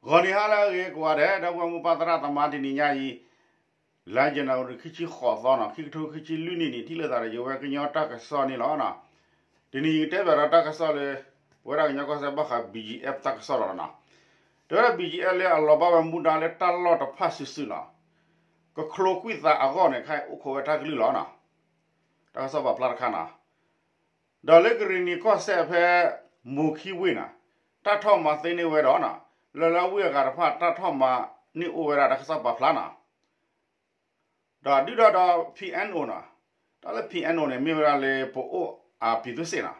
ဂီၤနံၤဟါလၢအဂ့ၤကိးဂၤဒဲး ဒီပုၢ်ဝဲၢ်မိၢ်ပၢ်သရၣ်သမါ တနံၤညါအံၤ လါယနူၤအါရံၤ ခံဆံဃိးသီနီၤ ခံကထိခံဆံလွံၢ်နံၣ်န့ၣ် ထံၣ်လိာ်သးဒီးယဝဲကညီတၢ်ကစီၣ်န့ၣ်လီၤ. တနံၤအံၤတဲဘၣ်ဒီးတၢ်ကစီၣ်လၢ ပဝဲဒၣ်ကညီကီၢ်စဲၣ်ဘၣ်ဃး ဘီၣ်ကၠံၣ်အ့ၣ် တၢ်ကစီၣ်လီၤနီၤ. တဲဝဲဒၣ် ဘီၣ်ကၠံၣ်အ့ၣ် လၢအလီၤဘၣ်ဝဲမူဒါလၢတၢ်လီၢ်တဖၣ်စုာ်စုာ်နီၤ ကချိးကွံာ်သးအဂီၢ်န့ၣ် ခဲအံၤအိၣ်ခိးဝဲတၢ်ကလုၢ်လီၤနီၤ. တၢ်ကစီၣ်ပာ်ဖျါတခါနီၤ. ဒီးလၢကရ့ၣ်နံၤကီၢ်စဲၣ်ဖဲ မိၢ်ခံဝ့ၢ်နီၤ တၢ်ထီၣ်မၤသ့န့ၢ်ဝဲဒီးနီၤ လၢလၢဝ့ၢ်အဂၤတဖၣ် တၢ်ထီၣ်မၤန့ၢ်အိၣ်ဝဲဒၣ်တၢ်ကစီၣ်ပာ်ဖျါနီၤ. ဒီးဒုၣ်ဒါဒီး P N O နီၤ တၢ်လၢ P N O န့ၣ် မ့ၢ်ဝဲဒၣ်လၢပအိၣ် အပံၤသူစ့ၣ်နီၤ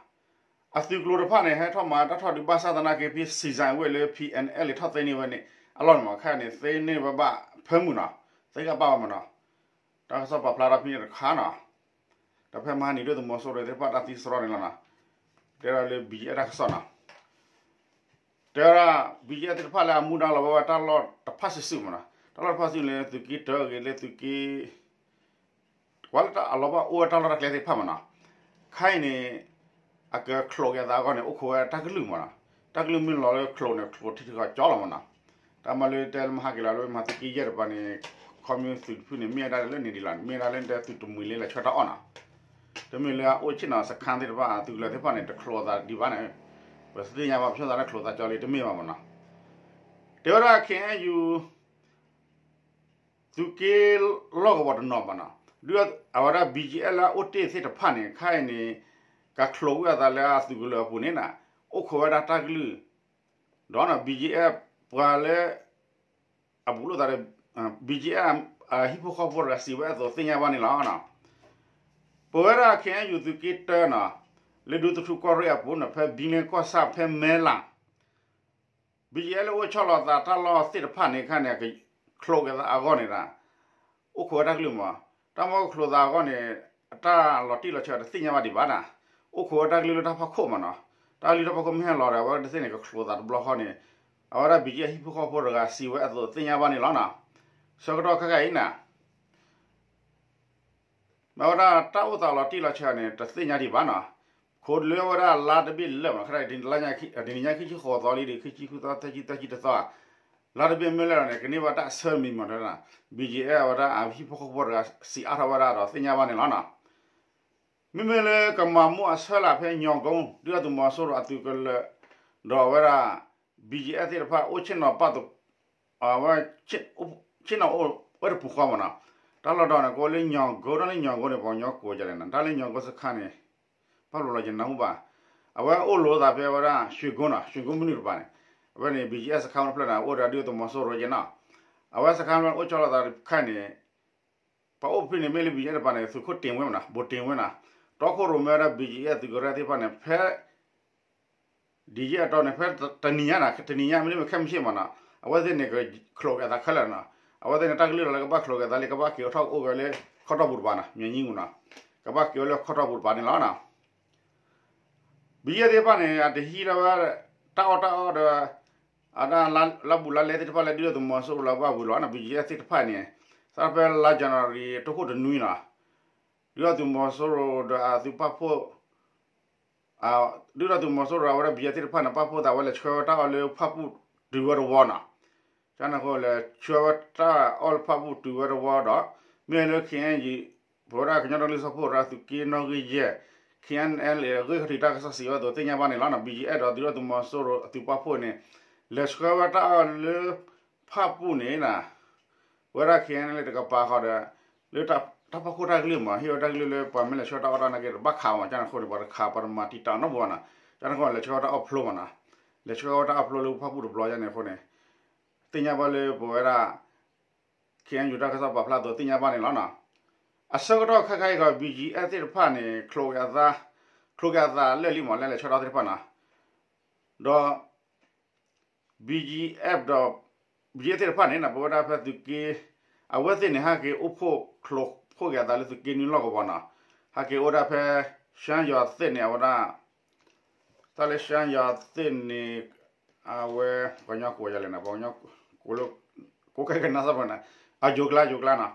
အသုးကျိၤတဖၣ်န့ၣ် ဟဲထီၣ်မၤတၢ်ထီၣ်ဒုးဘၣ်ဆၣ်သနာ်က့ ဖဲ စံၣ်စၣ်ဝ့ၢ်လၢ P N L ထီၣ်သ့န့ၢ်ဝဲန့ၣ် အလီၢ်န့ၣ်မး ခဲအံၤန့ၣ် သ့န့ၢ်ဝဲဘၣ်ဖၢမုၢ်နီၤ သ့ကဘၣ်ဝဲမးနီၤ. တၢ်ကစီၣ်ပာ်ဖျါထီၣ်ဖဲန့ၣ်တခါနီၤ. ဒီးဖဲမဟါနံၤဒုၣ်ဒါသုးမီၤစိရိၤသ့ၣ်တဖၣ်တၢ်သံစရီန့ၣ်လီၤနီၤ. တဲဒၣ်လၢ ဘီၣ်ကၠံၣ်အ့ၣ် တၢ်ကစီၣ်နီၤ တဲဝဲဒၣ် ဘီၣ်ကၠံၣ်အ့ၣ် သ့ၣ်တဖၣ်လၢအမူဒါလီၤဘၣ်ဝဲတၢ်လီၢ်တဖၣ်စုာ်စုာ်မးနီၤ တၢ်လီၢ်တဖၣ်စုာ်လၢသုးက့တၢအဂ့ၤ လၢသုးက့ ကွၢ်လၢတၢ်အလီၤဘၣ်အိၣ်ဝဲတၢ်လီၢ်တၢ်ကျဲသ့ၣ်တဖၣ်မးနီၤ. ခဲအံၤန့ၣ် အကချိးက့ၤအသးအဂီၢ်န့ၣ် အိၣ်ခိးဝဲတၢ်ကလုၢ်မးနီၤ. တၢ်ကလုၢ်မ့ၢ်လီၤလၢချိးန့ၣ် ချိးထံထံကီၢ်ကၠီလီၤမးနီၤ. တၢ်မၤလၢတဲလၢမဟါက့ၤလီၤလၢမၤသုးက့ယဲၢ်တပၤန့ၣ် ခီမ့ၢ်သုးတဖုန့ၣ် မ့ၢ်ဝဲဒၣ်လၢန့ၣ်ဒံးလီၤ မ့ၢ်ဝဲဒၣ်လၢတဲသုးတမှံၤလၢလဲၤဆှၢတၢ်အီၣ်နီၤ. တမ့ၢ်လၢအအိၣ်ဆ့ၣ်နီၤစခါသ့ၣ်တဖၣ် သုးကလၢၤသ့ၣ်တဖၣ်န့ၣ် တချိးသးဒံးဘၣ်န့ၣ် ပသ့ၣ်ညါဘၣ် ပဆိသးလၢချိးသးကၠီလံ တမ့ၢ်ဘၣ်မးနီၤ. တဲဝဲဒၣ် K N U သုးက့လီၢ်ကဝီၤတနီၤမးနီၤ ဒုးအဝဲဒၣ် ဘီၣ်ကၠံၣ်အ့ၣ် လၢအအိၣ်တ့ၢ်သ့ၣ်တဖၣ်န့ၣ် ခဲအံၤန့ၣ် ကချိးကွံာ်အသးလၢအသုးကလၢၤအပူၤန့ၣ်နီၤ အိၣ်ခိးဝဲဒၣ်တၢ်ကလုၢ် ဒီးနီၤ ဘီၣ်ကၠံၣ်အ့ၣ် ပှၤလၢ အဘူးလိာ်သးဒီး ဘီၣ်ကၠံၣ်အ့ၣ် အဟံၣ်ဖိဃီဖိတဂၤစံးဝဲအသိးသ့ၣ်ညါဘၣ်န့ၣ်လီၤ. ပဝဲဒၣ် K N U သုးက့တၢနီၤ လၢဒူသထူကီၢ်ရ့ၣ်အပူၤနီၤ ဖဲဘံလ့ကီၢ်ဆၣ်ဖဲမဲလး ဘီၣ်ကၠံၣ်အ့ၣ် လၢအိၣ်ဆီလီၤသးတၢ်လီၢ်သ့ၣ်တဖၣ်န့ၣ်ခါန့ၣ် ကချိးက့ၤသးအဂီၢ်န့ၣ်ဒီး အိၣ်ခိးဝဲတၢ်ကလုၢ်မး တၢ်မ့ၢ်ကချိးသးအဂီၢ်န့ၣ် အတၢ်လီၤတံၢ်လီၤဆဲးတသ့ၣ်ညါဘၣ်ဒံးဘၣ်နီၤ အိၣ်ခိးဝဲတၢ်ကလုၢ်လၢတၢ်ဖီခိၣ်မးနီၤ တၢ်ကလုၢ်တၢ်ဖီခိၣ်မ့ၢ်ဟဲလီၤဒီး အဝဲတသ့ၣ်န့ၣ် ကချိးသးတဘျီဃီန့ၣ် အဝဲဒၣ် ဘီၣ်ကၠံၣ်အ့ၣ် ဟံၣ်ဖိဃီဖိတဂၤစံးဝဲအသိးသ့ၣ်ညါဘၣ်န့ၣ်လီၤနီၤ. ဆၢကတီၢ်ခဲခါအံၤနီၤ မ့ၢ်ဝဲဒၣ်တၢ်အိၣ်သးလီၤတံၢ်လီၤဆဲးန့ၣ် တသ့ၣ်ညါဒံးဘၣ်နီၤ. ခိးလၢဝဲဒၣ်လါတဘ့ၣ်လၢာ်မး ခဲဒၣ် တနံၤညါခံဆံဃိးသီလံဒီး ခံဆံဃုသီ သၢဆံသၢဆံတသီ လါတဘ့ၣ်မ့ၢ်လၢာ်လီၤန့ၣ် ကန့ၢ်ဘၣ်တၢ်ဆၢမံၤမးနီၤ ဘီၣ်ကၠံၣ်အ့ၣ် အဝဲဒၣ်အဟံၣ်ဖိဃီဖိတဂၤ စံးအါထီၣ်ဝဲဒၣ်ဒီးသ့ၣ်ညါဘၣ်န့ၣ်လီၤနီၤ. မ့မ့ၢ်လၢကမၤမူအဆၢလာ်ဖဲညီၣ်ကိ ဒုၣ်ဒါသုးမီၤစိရိၤအသုးကလၢၤ ဒီးအဝဲဒၣ် ဘီၣ်ကၠံၣ်အ့ၣ် သ့ၣ်တဖၣ် အိၣ်ဆ့ၣ်နီၤပာ် အဝဲ ဆ့ၣ်နီၤအိၣ်ဝဲတပူၤဃီမးနီၤ. တၢ်လီၢ်တတီၤန့ၣ် ကအိၣ်လၢညီၣ်ကိ တၢ်လၢညီၣ်ကိန့ၣ် ပှၤကညီကိးယလဲၣ်နီၤ တၢ်လၢညီၣ်ကိစခါန့ၣ် ဘၣ်ဘျီလီၤယနၢ်ဟူဘၣ်. အဝဲအိၣ်လိာ်သးဖဲအဝဲဒၣ် ရွှေကုန်းနီၤ ရွှေကုန်းမနုၤတပၤန့ၣ် အဝဲန့ၣ် ဘီၣ်ကၠံၣ်အ့ၣ် စခါဝဲတဖျၢၣ်န့ၣ် အိၣ်ဒီးဒုၣ်ဒါသုးမီၤစိရိၤက့နီၤ. အဝဲစခါဝဲအိၣ်ဆီလီၤသးတခါန့ၣ် ပှၤအိၣ်ဖဲန့ၣ်မ့ၢ်လၢ ဘီၣ်ကၠံၣ်အ့ၣ် တပၤန့ၣ် သုးခိၣ်တင်ဝင်းမးနီၤ ဘိၣ်တင်ဝင်းနီၤ. တီခိၣ်ရိၣ်မဲဝဲဒၣ် ဘီၣ်ကၠံၣ်အ့ၣ် သုးကရၢသ့ၣ်တဖၣ်န့ၣ် ဖဲ ဒ်ယဲၢ်အတီန့ၣ် ဖဲတနံၤညါနီၤ တနံၤညါမ့တမ့ၢ်ခဲမုၢ်ဆ့ၣ်မးနီၤ အဝဲသ့ၣ်န့ၣ် ကချိးက့ၤအသးခဲလၢာ်နီၤ. အဝဲသ့ၣ်န့ၣ် တၢ်ကလုၢ်လီၤလၢကဘၣ်ချိးက့ၤအသးလၢ ကဘၣ်က့ၤအိၣ်ထီၣ်အိၣ်ဝဲလၢခီတီၢ်ပူၤတပၤနီၤ မၠဲၣ်ညံငူနီၤ ကဘၣ်က့ၤအိၣ်လၢခီတီၢ်ပူၤတပၤန့ၣ်လီၤနီၤ. ဘီၣ်ကၠံၣ်အ့ၣ် သ့ၣ်တဖၣ်န့ၣ် အတဟံးလၢၤဝဲ တၢ်အီၣ်တၢ်အီဒီး အဝဲဒၣ်လါဘူးလါလဲသ့ၣ်တဖၣ်လၢဒုၣ်ဒါသုးမီၤစိရိၤလၢအဘၣ်ဝံၤလီၤနီၤ ဘီၣ်ကၠံၣ်အ့ၣ် သ့ၣ်တဖၣ်န့ၣ် စးထီၣ်ဖဲလါယနူၤအါရံၤ တခိၣ်တနွံနီၤ ဒုၣ်ဒါသုးမီၤစိရိၤဒီးအသုးပာ်ဖှိၣ် ဒုၣ်ဒါသုးမီၤစိရိၤအဝဲဒၣ် ဘီၣ်ကၠံၣ်အ့ၣ် သ့ၣ်တဖၣ်န့ၣ် ပာ်ဖှိၣ်သးဝဲလဲၤဆှၢဝဲတၢ်အီၣ်လၢဖၣ်ပူၣ်တုၤဝဲတဝီနီၤ. ကန့ၣ်အဃိလဲၤဆှၢဝဲတၢ်အီၣ်လၢဖၣ်ပူၣ်တုၤဝဲတဝီဒီး မ့ၢ်လၢ ခ့ၣ်အဲၣ်ယူၣ် ပဝဲဒၣ်ကညီဒီကလုာ်စၢဖှိၣ်တၢ်သုးက့နီၣ်ဂံၢ်ယဲၢ် ခ့ၣ်အဲၣ်ယူၣ် အဂ့ၢ်ခီၣ်ထံးတၢ်ကစီၣ်စံးဝဲအသိးသ့ၣ်ညါဘၣ်န့ၣ်လီၤနီၤ. ဘီၣ်ကၠံၣ်အ့ၣ် ဒီးဒုၣ်ဒါသုးမီၤစိရိၤအသုးပာ်ဖှိၣ်န့ၣ် လဲၤဆှၢဝဲတၢ်အီၣ်လၢ ဖၣ်ပူၣ်န့ၣ်နီၤ ပဝဲဒၣ် ခ့ၣ်အဲၣ်ယူၣ် တကပၤဃီဒီး လၢတၢ်ဖီခိၣ်တၢ်ကလုၢ်မး ဟ့ၣ်ဝဲတၢ်ကလုၢ်လၢပှၤမ့ၢ်လဲၤဆှၢတၢ်အီၣ်တၢ်နာ်က့ဒီး ဘၣ်ခးမး ကန့ၣ်အဃိန့ၣ် ပှၤတခးပှၤတမၤတံာ်တာ်နီတဘျီဘၣ်နီၤ. ကန့ၣ်အဃိလဲၤဆှၢဝဲတၢ်အီၣ်ဖျိမးနီၤ. လဲၤဆှၢဝဲတၢ်အီၣ်ဖျိလၢဖၣ်ပူၣ်တဘျီ ကန့ၣ်အဃိန့ၣ် သ့ၣ်ညါဘၣ်လၢပဝဲဒၣ် ခ့ၣ်အဲၣ်ယူၣ် တၢ်ကစီၣ်ပာ်ဖျါအသိးသ့ၣ်ညါဘၣ်န့ၣ်လီၤနီၤ. အဆၢကတီၢ်ခဲခါအံၤဂီၤ ဘီၣ်ကၠံၣ်အ့ၣ် သ့ၣ်တဖၣ်န့ၣ် ချိးက့ၤအသး ချိးက့ၤအသးလၢာ်လံမး လဲၤလဲၤဆှၢတၢ်သ့ၣ်တဖၣ်နီၤ. ဒီး ဘီၣ်ကၠံၣ်အ့ၣ် ဒီး ဘီၣ်ကၠံၣ်အ့ၣ် သ့ၣ်တဖၣ်န့ၣ်နီၤ ပဝဲဒၣ်ဖဲသုးက့ အဝဲသ့ၣ်န့ၣ် ဟဲက့ၤအိၣ်ဖှိၣ်ချိးဖှိၣ်က့ၤအသးလၢသုးက့နွံလီၢ်ကဝီၤနီၤ. ဟဲက့ၤအိၣ်ဒၣ်ဖဲ ရှမ်းရွာသစ်န့ၣ် အဝဲဒၣ် တၢ်လၢ ရှမ်းရွာသစ်န့ၣ် အဝဲ ပှၤကညီကိးယၤလဲၣ်နီၤ ပှၤကညီ ကိးလၢ ကိးကဲကနၣ်သ့ၣ်တဖၣ်န့ၣ် အယိၤကျါ ယိၤကျါနီၤ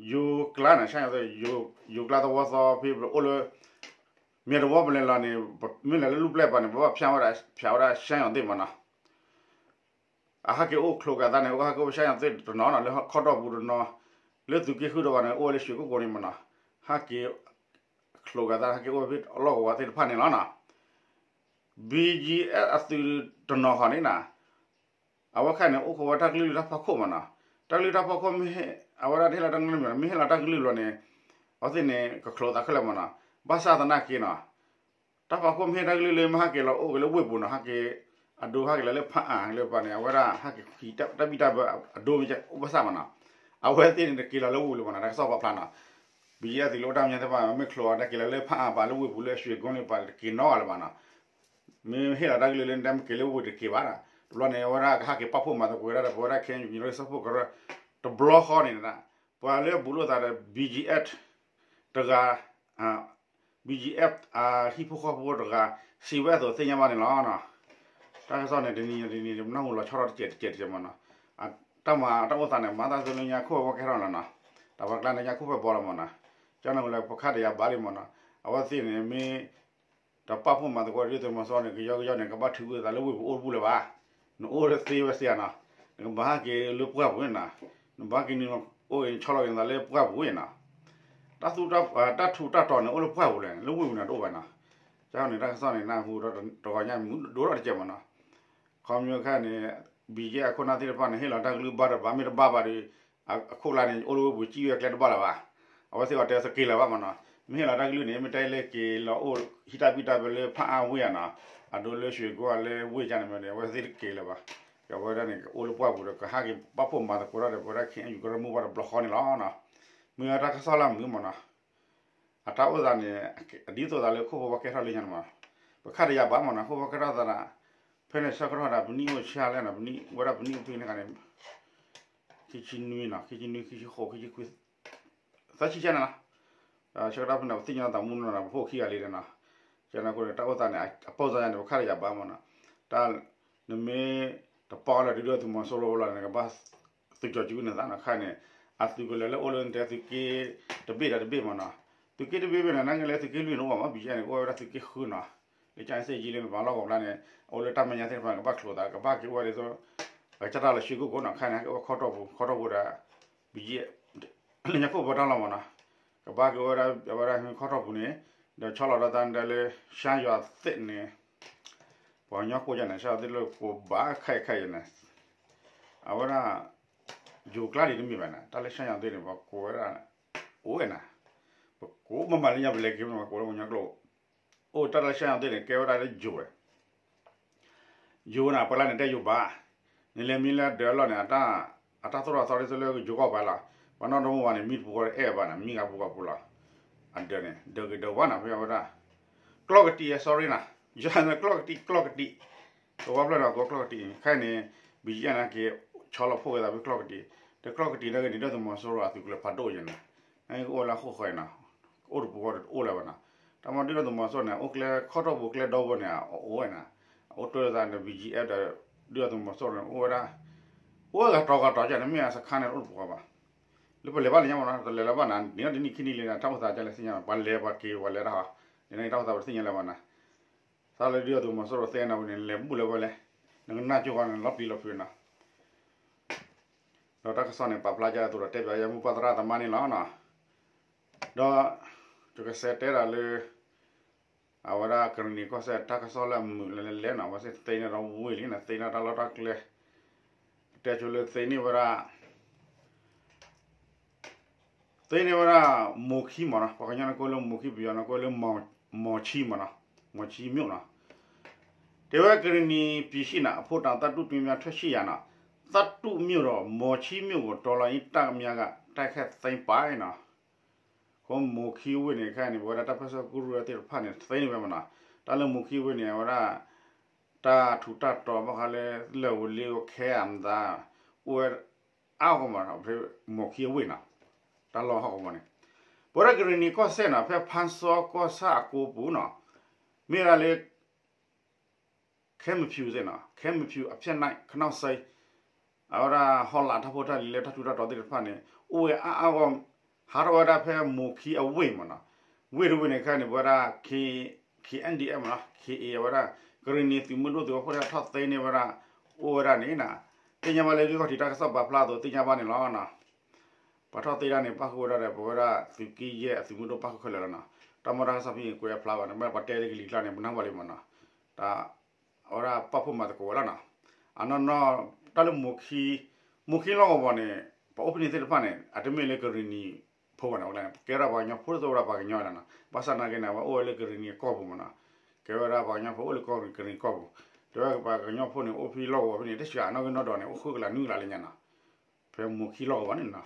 ယိၤကျါန့ၣ် ရှမ်းရွာသစ် ယိၤကျါသဝီသီဖဲပအိၣ်လၢ မ့ၢ်တဝီပလဲၤလီၤန့ၣ် မ့ၢ်လဲၤလၢလူၢ်ပျဲၢ်ပၤန့ၣ် ပဘၣ်ဖၠါဝဲဒၣ် ဖၠါဝဲဒၣ် ရှမ်းရွာသစ်မးနီၤ. အဟဲက့ၤအိၣ်ချိးကသးန့ၣ် အိၣ်ဟဲက့ၤအိၣ်ဖဲရှါညါသ့ၣ်တနီၤနီၤ လၢခီတီၢ်ပူၤတနီၤ, လၢသုးက့ဃုတဝးန့ၣ် အိၣ်ဝဲလၢရွှ့ၣ်ကိၣ်ကိၤန့ၣ်မ့ၢ်နီၤ, ဟဲက့ၤ ချိးကသး ဟဲက့ၤအိၣ်ဖဲအလီၢ်ကဝီၤသ့ၣ်တဖၣ်န့ၣ်လီၤနီၤ. ဘံယံအသုးတနီၤဃီန့ၣ်နီၤ အဝဲခါန့ၣ် အိၣ်ခိးဝဲတၢ်ကလုၢ်လၢတၢ်ဖီခိၣ်မ့ၢ်နီၤ, တၢ်ကလုၢ်တၢ်ဖီခိၣ်မ့ၢ်ဟ့ၣ် အဝဲဒၣ်တဟ့ၣ်လီၤတၢ်ကလုၢ်လီၤန့ၣ်, အဝဲသ့ၣ်န့ၣ် ကချိးသးခဲလၢာ်မ့ၢ်နီၤ, ဘၣ်ဆၣ်သနာ်က့နီၤ တၢ်ဖီခိၣ်မ့ၢ်ဟ့ၣ်တၢ်ကလုၢ်လၢမ့ၢ်ဟဲက့ၤလီၤအိၣ်က့ၤလၢဝ့ၢ်ပူၤနီၤ, ဟဲက့ၤ အဒိဟဲက့ၤလီၤလၢဖးအါလၢပှၤန့ၣ် အဝဲဒၣ်ဟဲက့ၤဃံးတၢ်ဘံၣ်တၢ်ဘၢအဒိမ့ၢ်အိၣ်ဘၣ်ဆၣ်မ့ၢ်နီၤ, အဝဲသ့ၣ်န့ၣ်တက့ၤလီၤလၢဝ့ၢ်ပူၤလၢၤမ့ၢ်နီၤ, တၢ်ကစီၣ်ပာ်ဖျါနီၤ, ဘံယံအသုးလၢအိၣ်တၢ်မဲာ်ညါသ့ၣ်တဖၣ် မ့ၢ်ချိးအီၤတၢ်က့ၤလီၤလၢဖးအါပၤလၢဝ့ၢ်ပူၤလၢရွှ့ၣ်ကိၤန့ၣ် ပှၤတက့ၤနီတဂၤလၢၤဘၣ်နီၤ မ့ၢ်ဟ့ၣ်လီၤတၢ်ကလုၢ်လၢနတၢ်မ့ၢ်က့ၤလၢဝ့ၢ်တက့ၤဘၣ်, တဘျီန့ၣ် အဝဲဒၣ်ကဟဲက့ၤပာ်ဖှိၣ်မၤသကိးဝဲဒၣ်ဒီး ပဝဲဒၣ်ခဲအံၤ ကညီဒီကစၢ်ဖိကရၢ တဘျီဃီန့ၣ်, ပှၤလၢအဘူးလိာ်သးဒီး ဘံယံအ တဂၤ ဘံယံအ အဟံၣ်ဖိဃီဖိတဂၤ စံးဝဲအသိးသ့ၣ်ညါဘၣ်န့ၣ်လီၤ. တၢ်ကစီၣ်န့ၣ် တနံၤတနံၤ ပနၢ်ဟူလီၤဆီထီၣ်တစဲးတစဲးတစဲးမ့ၢ်နီၤ, တၢ်မၤတၢ်အိၣ်သးန့ၣ် မၤသးသုလၢညါခိၣ်ဝဲကဲထီၣ်လီၤနီၤ, တၢ်ပှၤကျါန့ၣ်ညါခိၣ်ဖဲဘီလီၤမ့ၢ်နီၤ, ကၠီနၢ်ဟူလၢပခါတယၤဘၣ်လံမ့ၢ်နီၤ, အဝဲသ့ၣ်န့ၣ်မ့ၢ် တၢ်ပာ်ဖှိၣ်မၤသကိးဒ်သုးမီၤစိရိၤန့ၣ် ကယီကယီန့ၣ် ကဘၣ်ထုးကွံာ်သးလၢဝ့ၢ်ပူၤအိၣ်တပူၤလၢၤဘၣ်, နအိၣ်သ့ဝဲသ့ဧါနီၤ, နကဘၣ်ဟဲက့ၤလၢပှၢ်ပူၤန့ၣ်နီၤ, နဘၣ်က့ၤနုာ်အိၣ်ဂ့ၤ နဆီလီၤက့ၤနသးလၢပှၢ်ပူၤန့ၣ်နီၤ, တၢ်သူ တၢ်ထူးတၢ်တီၤန့ၣ် အိၣ်လၢပှၢ်ပူၤလဲၣ်, လၢဝ့ၢ်ပူၤန့ၣ်တအိၣ်ဘၣ်နီၤ, ကၠီန့ၣ် တၢ်ကစီၣ်န့ၣ် နၢ်ဟူဒီးတဂီၤညါမုၢ်ဒိၣ်ထီၣ်တစဲးမ့ၢ်နီၤ, ခီမ့ၢ်ခဲန့ၣ် ဘံယံအခိၣ်နၢ်သ့ၣ်တဖၣ်န့ၣ် ဟ့ၣ်လီၤတၢ်ကလုၢ်ဘၣ်တဘၣ် မ့ၢ်တဘၣ်ဘၣ်ဒီး အခိၣ်ကျါန့ၣ် အိၣ်လၢဝ့ၢ်ပူၤစံၣ်ဝဲကျဲတဘၣ်လၢၤဘၣ်, အဝဲသ့ၣ်အီၤတဲသက့ၤလၢၤဘၣ်မ့ၢ်နီၤ, မ့ၢ်ဟ့ၣ်လီၤတၢ်ကလုၢ်န့ၣ် မ့ၢ်တၢ်လၢက့ၤလီၤအိၣ်ဟံးတၢ်ဘံၣ်တၢ်ဘၢလၢဖးအါဝ့ၢ်ဧါနီၤ, အဒိလၢရွှ့ၣ်ကိၤလၢဝ့ၢ်ကန့ၣ်မ့ၢ်န့ၣ် အဝဲသ့ၣ်တက့ၤလၢၤဘၣ်, ကဝဲဒၣ်န့ၣ် ကအိၣ်လၢပှၢ်ပူၤဒီး ကဟဲက့ၤပာ်ဖှိၣ်မၤသကိးတၢ်ဒီး ပဝဲဒၣ်ခဲအံၤကရၢမိၢ်ပှၢ်တဘျီဃီန့ၣ်လီၤနီၤ, မ့ၢ်ဝဲတၢ်ကစီၣ်လၢမုာ်မ့ၢ်နီၤ အတၢ်အိၣ်သးန့ၣ် ဒ်သိးသးလၢခိၣ်ဖိဝဲကဲထီၣ်လၢညါန့ၣ်မ့ၢ်, ပခါတယၤဘၣ်မ့ၢ်နီၤ ခိၣ်ဖိကဲထီၣ်သးဒီး, ဖဲန့ၣ်ဆၢကတီၢ်ဒၣ် ပနံၣ်အိၣ်ဆံးလဲၣ်နီၤ ပနံၣ်ဝဲဒၣ်ပနံၣ်အိၣ်ဖဲန့ၣ်ခါန့ၣ်, ခံဆံနွံနီၤ ခံဆံနွံ ခံဆံဃိး ခံဆံခွံ သၢဆံကဲန့ၣ်လီၤ, ဆၢကတီၢ်ဖဲန့ၣ် ပသ့ၣ်ညါသးမူနီၤ ပဖိခံဂၤလံဒီးနီၤ, ကန့ၣ်အဃိန့ၣ် တၢ်အိၣ်သးန့ၣ် အပိာ်သးယါန့ၣ် ပခါတယၤဘၣ်မ့ၢ်နီၤ, တၢ် နမ့ၢ်တပီလၢဒုၣ်ဒါသုးမီၤစိရိၤလီၤန့ၣ် နကဘၣ် သုးကၠီၤစုကနၢၤသးနီၤ ခါန့ၣ်, အသုးကလၢၤလၢအိၣ်လၢနတဲသုးက့ တဘ့ၣ်ဒီးတဘ့ၣ်မ့ၢ်နီၤ, သုးက့တဘ့ၣ်ဘ့ၣ်န့ၣ် နာ်က့လၢသုးက့လွံၢ်န့ၣ်အိၣ်ဘၣ်မ့ၢ် ဘံၣ်ယဲၢ်န့ၣ် ကအိၣ်ဝဲဒၣ်သုးက့ဃုနီၤ, လၢကၠၢ်စ့ၣ်ယံၤလၢနပာ်လီၢ်ကဝီၤဖျါန့ၣ် အိၣ်လၢတၢ်မဲာ်ညါသ့ၣ်တဖၣ် ကဘၣ်ချိးသး ကဘၣ်က့ၤအိၣ်ဝဲဒ်သိး ကစၢ်တၢ်လီၢ်ဆှံကိၣ်ကိၣ်နီၤ ခါန့ၣ် ကအိၣ်ဝဲခီတီၢ်ပူၤ ခီတီၢ်ပူၤဒီး ဘံၣ်ယဲၢ် လၢညါခိၣ်ပှၤတၢ်လီၢ်မ့ၢ်နီၤ, ကဘၣ်က့ၤအိၣ်ဝဲဒၣ် အဝဲဒၣ်ခီတီၢ်ပူၤန့ၣ်, ဒီးဆီလီၤဒီးတၢ်ဒၢလၢ ရှမ်းရွာသစ်န့ၣ်, ပှၤကညီကိးယၤန့ၣ် ရှမ်းရွာသစ်လၢကိးဘၣ်ခဲအံၤခဲအံၤန့ၣ်, အဝဲဒၣ် ယိၤကျါဒံးတမ့ၢ်ဘၣ်န့ၣ် တၢ်လၢ ရှမ်းရွာသစ်န့ၣ် ပှၤကိးဝဲဒၣ် အိၣ်ဝဲန့ၣ်, ပကိးမ့ၢ်မၤလၢညါ ပလဲၤက့ၤမ့ၢ်ပှၤကိးလၢပှၤကညီကျိာ်, အိၣ်တၢ်လၢ ရှမ်းရွာသစ်န့ၣ် ကဲဝဲဒၣ်လၢယိၤဝဲ ယိၤန့ၣ် ပှၤလၢန့ၣ်တဲယိၤဘၣ်, နလဲၤမံလၢဒၢးအလီၢ်န့ၣ် အတၢ်သိၣ်တၢ်သီဒ်သိးလၢယိၤကီၢ်ပှၤလီၤ, ပှၤနီၢ်ဒီမါဝၤန့ၣ် မံတပူၤဃီဒီးအဲၣ်ဘၣ်န့ၣ် မံဂၤပူၤဂၤပူၤလီၤ, အဒၢးန့ၣ် ဒၢးက့ၤဒၢးဝါန့ၣ် ဖဲအဝဲဒၣ် ကျီၢ်ကတံာ် sorry နီၤ, ယၤန့ၣ် ကျီၢ်ကတံာ် ကျီၢ်ကတံာ်, ကဝီဖျၢၣ်န့ၣ် ကိးကျီၢ်ကတံာ်, ခဲအံၤန့ၣ် ဘံၣ်ယဲၢ်န့ၣ်က့ၤ ဆီလီၤဖှိၣ်က့ၤသးဖဲကျီၢ်ကတံာ်, ဒီးကျီၢ်ကတံာ်န့ၣ်က့ၤန့ၣ် ဒုၣ်ဒါသုးမီၤစိရိၤအသုးကလၢၤဖးဒိၣ်ယဲၢ်န့ၣ်, အအိၣ်လၢဟီၣ်ခိၣ်ဃီအံၤနီၤ, အိၣ်တပူၤဃီဒီးတအိၣ်လၢၤဘၣ်နီၤ, တၢ်မ့ၢ်ဒုၣ်ဒါသုးမီၤစိရိၤန့ၣ် အိၣ်ကျဲခီတီၢ်ပူၤကျဲဒီဘိန့ၣ် အအိၣ်ဝဲန့ၣ်, အအိၣ်တၢ်သးန့ၣ် ဘံၣ်ယဲၢ်ဒီး ဒုၣ်ဒါသုးမီၤစိရိၤန့ၣ် အိၣ်ဝဲဒၣ်, အိၣ်ဝဲဂၤတီၤဂၤတီၤကန့ၣ် မ့ၢ်အစခါန့ၣ်တအိၣ်တပူၤဃီဘၣ်, လၢပလဲၤဘၣ်လၢညါမ့ၢ်နီၤ တလဲၤလၢၤဘၣ်နၤ န့ၣ်ဒီးတနံၣ်ခံနံၣ်လံန့ၣ် တၢ်အိၣ်သးကလဲၤသ့ၣ်ညါ ပှၤလဲၤပှၤက့ၤပှၤလဲၤတၢ်ဟီ, န့ၣ်တၢ်အိၣ်သးပတသ့ၣ်ညါလၢၤဘၣ်နၤ, သးလၢဒုၣ်ဒါသုးမီၤစိရိၤသ့ၣ်ညါဝဲန့ၣ် လဲၤဘူၣ်လၢၤဝဲလဲၣ်, နကနၢ်ကၠိဂီၤန့ၣ် လီၤပျံၤလီၤဖုးနီၤ ဒီးတၢ်ကစီၣ်န့ၣ် ပာ်ဖျါကၢ်အသိးဒီး တဲပၠးယဲမူပှၢ်သရၣ်သမါန့ၣ်လီၤ. ဒီး ယကစးတဲဒၣ်လၢ အဝဲဒၣ်ကရံၣ်နံၤကီၢ်စဲၣ် တၢ်ကစီၣ်လၢအမုာ်လၢလဲၣ်နီၤ အဝဲသ့ၣ်သ့န့ၢ်ဒီးဝ့ၢ်လံနီၤ သ့န့ၢ်တၢ်လီၢ်တၢ်ကျဲ တဲဆိလၢသ့န့ၢ်ဝဲဒၣ် သ့န့ၢ်ဝဲဒၣ် မိၢ်ခံမ့ၢ်နီၤ ပှၤကညီန့ၣ်ကိးလၢမိၢ်ခံ ပယီၤန့ၣ်ကိးလၢ မိၢ်ဆံမ့ၢ်နီၤ မိၢ်ဆံမ့ၢ်နီၤ တဲဝဲကရံၣ်နံၤပျံၤဆံၣ်နီၤ အဖိတၢ်သၣ်တူၣ်တွံမၠါထွဲဆံယၤနီၤ သၣ်တူၣ်မ့ၢ်ဒီး မိၢ်ဆံမ့ၢ်အိၣ်တီလီၤအံၤတၢ်ကမၠါဂၤ တၢ်ခဲသ့ပၢ်နီၤ အဃိမိၢ်ခံဝ့ၢ်န့ၣ်ခဲအံၤန့ၣ် ပဝဲဒၣ်တၢ်ပၢဆှၢကရူၢ်သ့ၣ်တဖၣ်န့ၣ် သ့န့ၢ်ဝဲမ့ၢ်နီၤ တၢ်လၢမိၢ်ခံဝ့ၢ်န့ၣ် အဝဲဒၣ် တၢ်ထူးတၢ်တီၤဘၣ်ဃးလၢ လၢၢ်ဝဲလ့ဝဲခဲအံၤမသး အိၣ်ဝဲအါဂီၢ်မ့ၢ်နီၤ ဖဲမိၢ်ခံအဝ့ၢ်နီၤ တၢ်လီၢ်ဟီၣ်ကဝီၤန့ၣ် ပဝဲဒၣ်ကရံၣ်နံၤကီၢ်စဲၣ်နီၤ ဖဲဖါစီကီၢ်ဆၣ်အကိပူၤနီၤ မ့ၢ်ဒၣ်လၢ ခဲမဖြူသ့ၣ်နီၤ ခဲမဖြူအဖျဲၣ်နၢ်ခနီၣ်စဲ အဝဲဒၣ်ဟီၣ်လာ်တၢ်ဖိတၢ်လံၤလၢတၢ်ထူးတၢ်တီၤသ့ၣ်တဖၣ်န့ၣ် အိၣ်ဝဲအါအါဂီၢ် ဟးထီၣ်ဝဲဒၣ်ဖဲမိၢ်ခံအဝ့ၢ်မ့ၢ်နီၤ ဝ့ၢ်တဝ့ၢ်န့ၣ်ခဲအံၤန့ၣ် ပဝဲဒၣ် K- KNDF မ့ၢ်နီၤ ခ့ၣ်အ့ၣ် အဝဲဒၣ် ကရံၣ်နံၤသုးမုၢ်ဒိၣ်သုးဝီဖိတၢ်ထီၣ်သ့န့ၢ်ဝဲဒၣ် အိၣ်ဝဲဒၣ်န့ၣ်နီၤ သ့ၣ်ညါဘၣ်လၢဂ့ၢ်ခီၣ်ထံးတၢ်ကစီၣ်ပာ်ဖျါအသိးသ့ၣ်ညါဘၣ်န့ၣ်လီၤနီၤ. ပှၤထီၣ်သ့တၢ်န့ၣ် ပၣ်ဃုာ်ဝဲဒၣ်ဒီး ပဝဲဒၣ်သုးက့ယဲၢ်အသုးမုၢ်ဒိၣ်ပၣ်ဃုာ်ခဲလၢာ်လီၤနီၤ. တၢ်မ့ၢ်တၢ်ကစီၣ်ဖဲအံၤကွဲးအဖျါဘၣ်န့ၣ် မ့ၢ်ပှၤတဲလၢကလံၤကျါန့ၣ် ပနၢ်ဟူဘၣ်လံမ့ၢ်နီၤ. တၢ် အဝဲဒၣ်ပာ်ဖှိၣ်မၤသကိးဝဲလီၤနီၤ. အနီၢ်နီၢ် တၢ်လၢမိၢ်ခံ, မိၢ်ခံလီၢ်ကဝီၤပူၤန့ၣ် ပှၤအိၣ်ဖဲန့ၣ်သ့ၣ်တဖၣ်န့ၣ် အတမ့ၢ်လၢကရံၣ်နံၤဖိဘၣ်န့ၣ် ကဲဝဲဒၣ်ပှၤကညီဖိ တအိၣ်ဝဲဒၣ်ပှၤကညီလီၤနီၤ. ဘၣ်ဆၣ်နာ်က့န့ၣ် အဝဲအိၣ်ဝဲလၢကရံၣ်နံၤအကီၢ်ပူၤမ့ၢ်နီၤ. ကဲဝဲဒၣ်ပှၤကညီဖိအိၣ်လၢကီၢ်ကရံၣ်နံၤကီၢ်ပူၤ, တဲဝဲပှၤကညီဖိန့ၣ် အိၣ်ဖဲလီၢ်ကဝီၤဖဲန့ၣ် တဆှးနီၣ်ဂံၢ်နီၣ်ဒွးန့ၣ် အိၣ်ဃုကလးနွံကလးလၢညါနီၤ. ဖဲမိၢ်ခံလီၢ်ကဝီၤန့ၣ်နီၤ,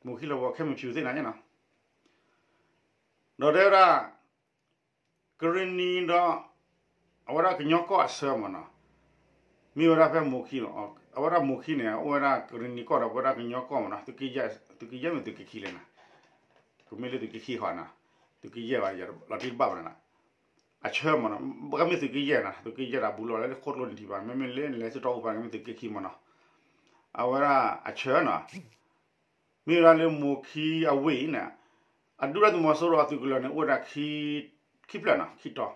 မိၢ်ခံလီၢ်ကဝီၤ ခဲမုၢ်ဖၠူၣ်သ့ၣ်နၤညါနီၤ. ဒီးတဲဝဲဒၣ် ကရံၣ်နံၤဒီး အဝဲဒၣ်ကညီကီၢ်အဆၢမ့ၢ်နီၤ, မ့ၢ်ဝဲဒၣ်ဖဲမိၢ်ခံလီၤ. အဝဲဒၣ်မိၢ်ခံန့ၣ် အိၣ်ဝဲဒၣ်ကရံၣ်နံၤကီၢ်ဒီး ပဝဲဒၣ်ကညီကီၢ်မ့ၢ်နီၤ, သုးက့ယဲၢ်မ့ၢ်သုးက့ခံလဲၣ်နီၤ, ကမ့ၢ်လၢသုးက့ခံဃီနီၤ, သုးက့ယဲၢ်ဘၣ် လီၤတံၢ်တဘၣ်ဘၣ်န့ၣ်နီၤ, အဆၢမ့ၢ်နီၤ, ကမ့ၢ်သုးက့ယဲၢ်နီၤ, သုးက့ယဲၢ်ဒီးဘူးလီၤလၢခိၣ်ကျိနံၤထံးဘၣ်, မ့မ့ၢ်လၢနလဲၤစ့ၢ်ကီးအိၣ်ဘၣ်န့ၣ် ကမ့ၢ်သုးက့ခံမ့ၢ်နီၤ, အဝဲဒၣ်အဆၢနီၤ မ့ၢ်ဝဲဒၣ်လၢမိၢ်ခံအဝ့ၢ်အံၤန့ၣ် အဒုၣ်ဒါသုးမီၤစိရိၤအသုးကလၢၤန့ၣ် အိၣ်ဝဲဒၣ်ခံဖျၢၣ်နီၤ, ခံတီၤ,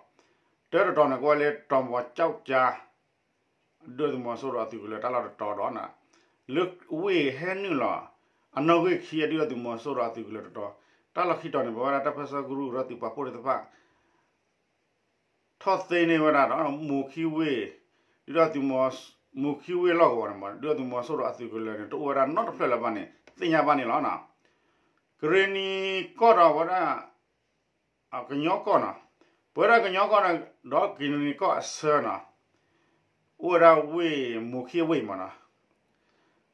တၢတတီၤန့ၣ် ကဝဲလၢတီၤမီၤကၠီကၠါ, အဒုၣ်ဒါသုးမီၤစိရိၤအသုးကလၢၤတၢ်လီၢ်တတီၤဒီး လၢဝ့ၢ်ဟဲနုာ်လီၤ အနီၣ်ဂံၢ်ခံ အဒုၣ်ဒါသုးမီၤစိရိၤအသုးကလၢၤတတီၤ, တၢ်လီၢ်ခံတီၤန့ၣ် ပဝဲဒၣ်တၢ်ပၢဆှၢကရူၢ်ဒီးသုးပာ်ဖှိၣ်သ့ၣ်တဖၣ် ထီၣ်သ့န့ၢ်ဝဲဒၣ်ဒီး မိၢ်ခံဝ့ၢ်, ဒုၣ်ဒါသုးမီၤ, မိၢ်ခံဝ့ၢ်လီၢ်ကဝီၤန့ၣ်မ့ၢ် ဒုၣ်ဒါသုးမီၤစိရိၤအသုးကလၢၤန့ၣ် တအိၣ်ဝဲဒၣ်နီတဖျၢၣ်လၢၤဘၣ်န့ၣ် သ့ၣ်ညါဘၣ်န့ၣ်လီၤနီၤ. ကရံၣ်နံၤကီၢ်ဒီးဝဲဒၣ် ကညီကီၢ်နီၤ, ပဝဲဒၣ်ကညီကီၢ်န့ၣ် ဒီးကရံၣ်နံၤကီၢ်အဆၢနီၤ, အိၣ်ဝဲဒၣ်ဝ့ၢ်မိၢ်ခံအဝ့ၢ်မ့ၢ်နီၤ,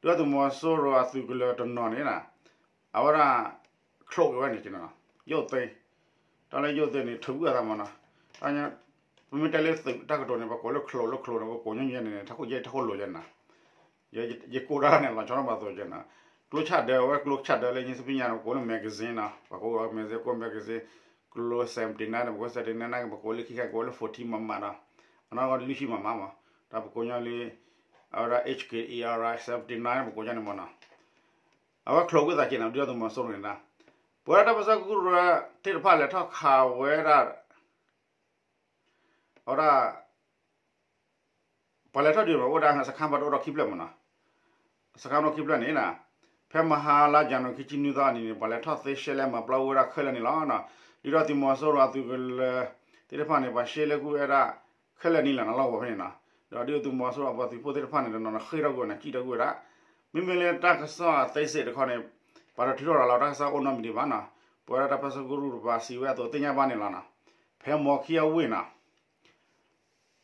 ဒုၣ်ဒါသုးမီၤစိရိၤအသုးကလၢၤတနီၤန့ၣ် အဝဲဒၣ် ချိးက့ၤဝဲန့ၣ် ယိၣ်သ့, တၢ်လၢယိၣ်သ့န့ၣ် ထုးကွံာ်အသးမ့ၢ်နီၤ, ပမ့ၢ်တဲလၢသုးတၢ်ကတိၤန့ၣ် ပကိးလၢချိးလၢချိးန့ၣ် ပကိးညီညီန့ၣ် ထးခိၣ်ယဲၢ်ထးခိၣ်လိၤယဲၢ်နီၤ, ယကိးတၢ်န့ၣ် လီၤဆီထီၣ်မၤသကိးယဲၢ်နီၤ, ကျိဆၣ်ဒၢ အဝဲကျိဆၣ်ဒၢလၢညါစပံညါန့ၣ် ပကိးလၢ magazine နီၤ, ပကိး magazine ကျိ seventy nine န့ၣ် ပကိး seventy nine န့ၣ် ပကိးလၢခံခါ ကိးလၢ forty မမနီၤ, အနီၢ်ကီၢ်လွံၢ်ဆံမမမ့ၢ်, ဒီးပကိးညီလၢ အဝဲဒၣ် H K A R I seventy nine ပကိးညီန့ၣ်မ့ၢ်နီၤ, အဝဲချိးကွံာ်သးက့ၤနီၤ ဒုၣ်ဒါသုးမီၤစိရိၤန့ၣ်ဒၣ်, ပဝဲဒၣ်တၢ်ပၢဆှၢကရူၢ်သ့ၣ်တဖၣ်လဲၤထီၣ်ခးဝဲဒၣ် အဝဲဒၣ် ပှၤလဲၤထီၣ်ဒုးမ့ၢ် အိၣ်ဝဲဒၣ်စခါပှၤတအိၣ်ဒီးခံဖျၢၣ်မ့ၢ်နီၤ, စခါပှၤတအိၣ်ခံဖျၢၣ်န့ၣ် ဖဲမဟါလါယနူၤခံဆံနွံသီအနံၤန့ၣ် ပှၤလဲၤထီၣ်သ့ရှဲလဲမၤပျီဝဲဒၣ်ခဲလၢာ်န့ၣ်လီၤ. ဒုၣ်ဒါသုးမီၤစိရိၤအသုးကလၢၤသ့ၣ်တဖၣ်န့ၣ် ပှၤရှဲလဲကွံာ်ဝဲဒၣ်ခဲလၢာ်န့ၣ်လီၤနီၤ လီၢ်ကဝီၤဖဲန့ၣ်နီၤ, ဒီးဒုၣ်ဒါသုးမီၤစိရိၤအပှၤသုးဖိသ့ၣ်တဖၣ်န့ၣ် တနီၤနီၤဃ့ၢ်ထီၣ်ကွံာ်ဝဲန့ၣ် စံၣ်ထီၣ်ကွံာ်ဝဲဒၣ်, မ့မ့ၢ်လၢတၢ်ကစီၣ်သ့စ့ၣ်တခီန့ၣ် ပှၤတထုးထီၣ်ရၤလီၤတၢ်ကစီၣ်အိၣ်နီတမံၤဒံးဘၣ်နီၤ, ပဝဲဒၣ်တၢ်ပၢဆှၢကရူၢ်တပၤစံးဝဲအသိးသ့ၣ်ညါဘၣ်န့ၣ်လီၤနီၤ, ဖဲမိၢ်ခံအဝ့ၢ်နီၤ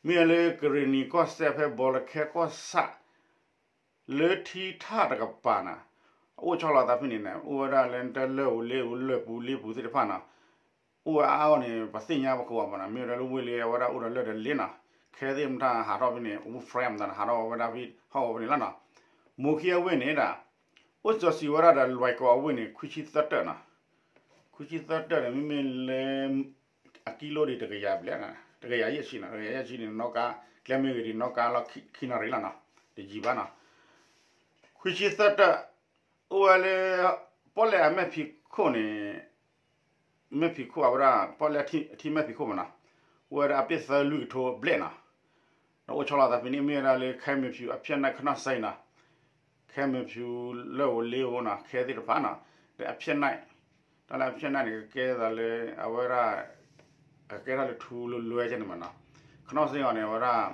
မ့ၢ်လၢကရံၣ်နံၤကီၢ်စဲၣ်ဖဲဘီလၢခဲကီၢ်ဆၣ် လၢထံထၣ်တကပၤနီၤ, အအိၣ်ဆီလီၤသးဖဲန့ၣ်န့ၣ် အိၣ်ဝဲဒၣ်လၢတၢ်လၢၢ်ဧိၤလ့ဧိၤလၢၢ်ပူၤလ့ပူၤသ့ၣ်တဖၣ်နီၤ, အိၣ်ဝဲအါအါဂီၢ်န့ၣ် ပသ့ၣ်ညါပကဝီၤမ့ၢ်နီၤ, မ့ၢ်ဝဲဒၣ်လၢဝ့ၢ်လၢအဝဲဒၣ်အိၣ်ဒီးလၢၢ်ဒီးလ့နီၤ, ခဲသ့ၣ်မတၤဟးထီၣ်ဖဲန့ၣ် အိၣ် frame မတၤဟးထီၣ်ဝဲဒၣ်ဖဲဟီၣ်ကဝီၤဖဲန့ၣ်လီၤနီၤ, မိၢ်ခံအဝ့ၢ်န့ၣ်ဒၣ် အိၣ်စီၤစံးဝဲဒၣ်ဒီးလွဲၢ်ကီၤအဝ့ၢ်န့ၣ် ခွံဆံသၢတၢၢ်နီၤ, ခွံဆံသၢတၢၢ်န့ၣ် မ့မ့ၢ်လၢ အကံလိဒံးတကယၤဘျဲၣ်, တကယၤယဲၢ်ဆံနီၤ, တကယၤယဲၢ်ဆံန့ၣ် နီၣ်ကါ ကျဲမ့ၢ်ဂ့ၤဒံး နီၣ်ကါလီၤခံနၣ်ရံၣ်လီၤနီၤ, တယံာ်ဘၣ်နီၤ, ခွံဆံသၢတၢၢ် အိၣ်ဝဲလၢ ပီၣ်လဲၣ်အမဲာ်ဖံးခိၣ်န့ၣ် မဲာ်ဖံးခိၣ်အဝဲဒၣ် ပီၣ်လဲၣ်ထံမဲာ်ဖံးခိၣ်မ့ၢ်နီၤ, အိၣ်ဝဲဒၣ်အပ့ၢ်သၢလွံၢ်ကထိဘျဲၣ်နီၤ, ဒီးအိၣ်ဆီလီၤသးဖဲန့ၣ် မ့ၢ်ဝဲဒၣ်လၢခဲမုၢ်ဖၠူၣ်အဖျဲၣ်နၢၣ်ခနီၣ်စဲနီၤ, ခဲမုၢ်ဖၠူၣ်လၢၢ်ဧိၤလ့ဧိၤနီၤ ခဲသ့ၣ်တဖၣ်နီၤ, ဒီးအဖျဲၣ်နၢၣ် တၢ်လၢအဖျဲၣ်နၢၣ်န့ၣ် ကကဲသးလၢ အဝဲဒၣ် ကကဲထီၣ်လၢထူလၢလွဲကဲန့ၣ်မ့ၢ်နီၤ, ခနီၣ်စဲအီၤန့ၣ် အဝဲဒၣ်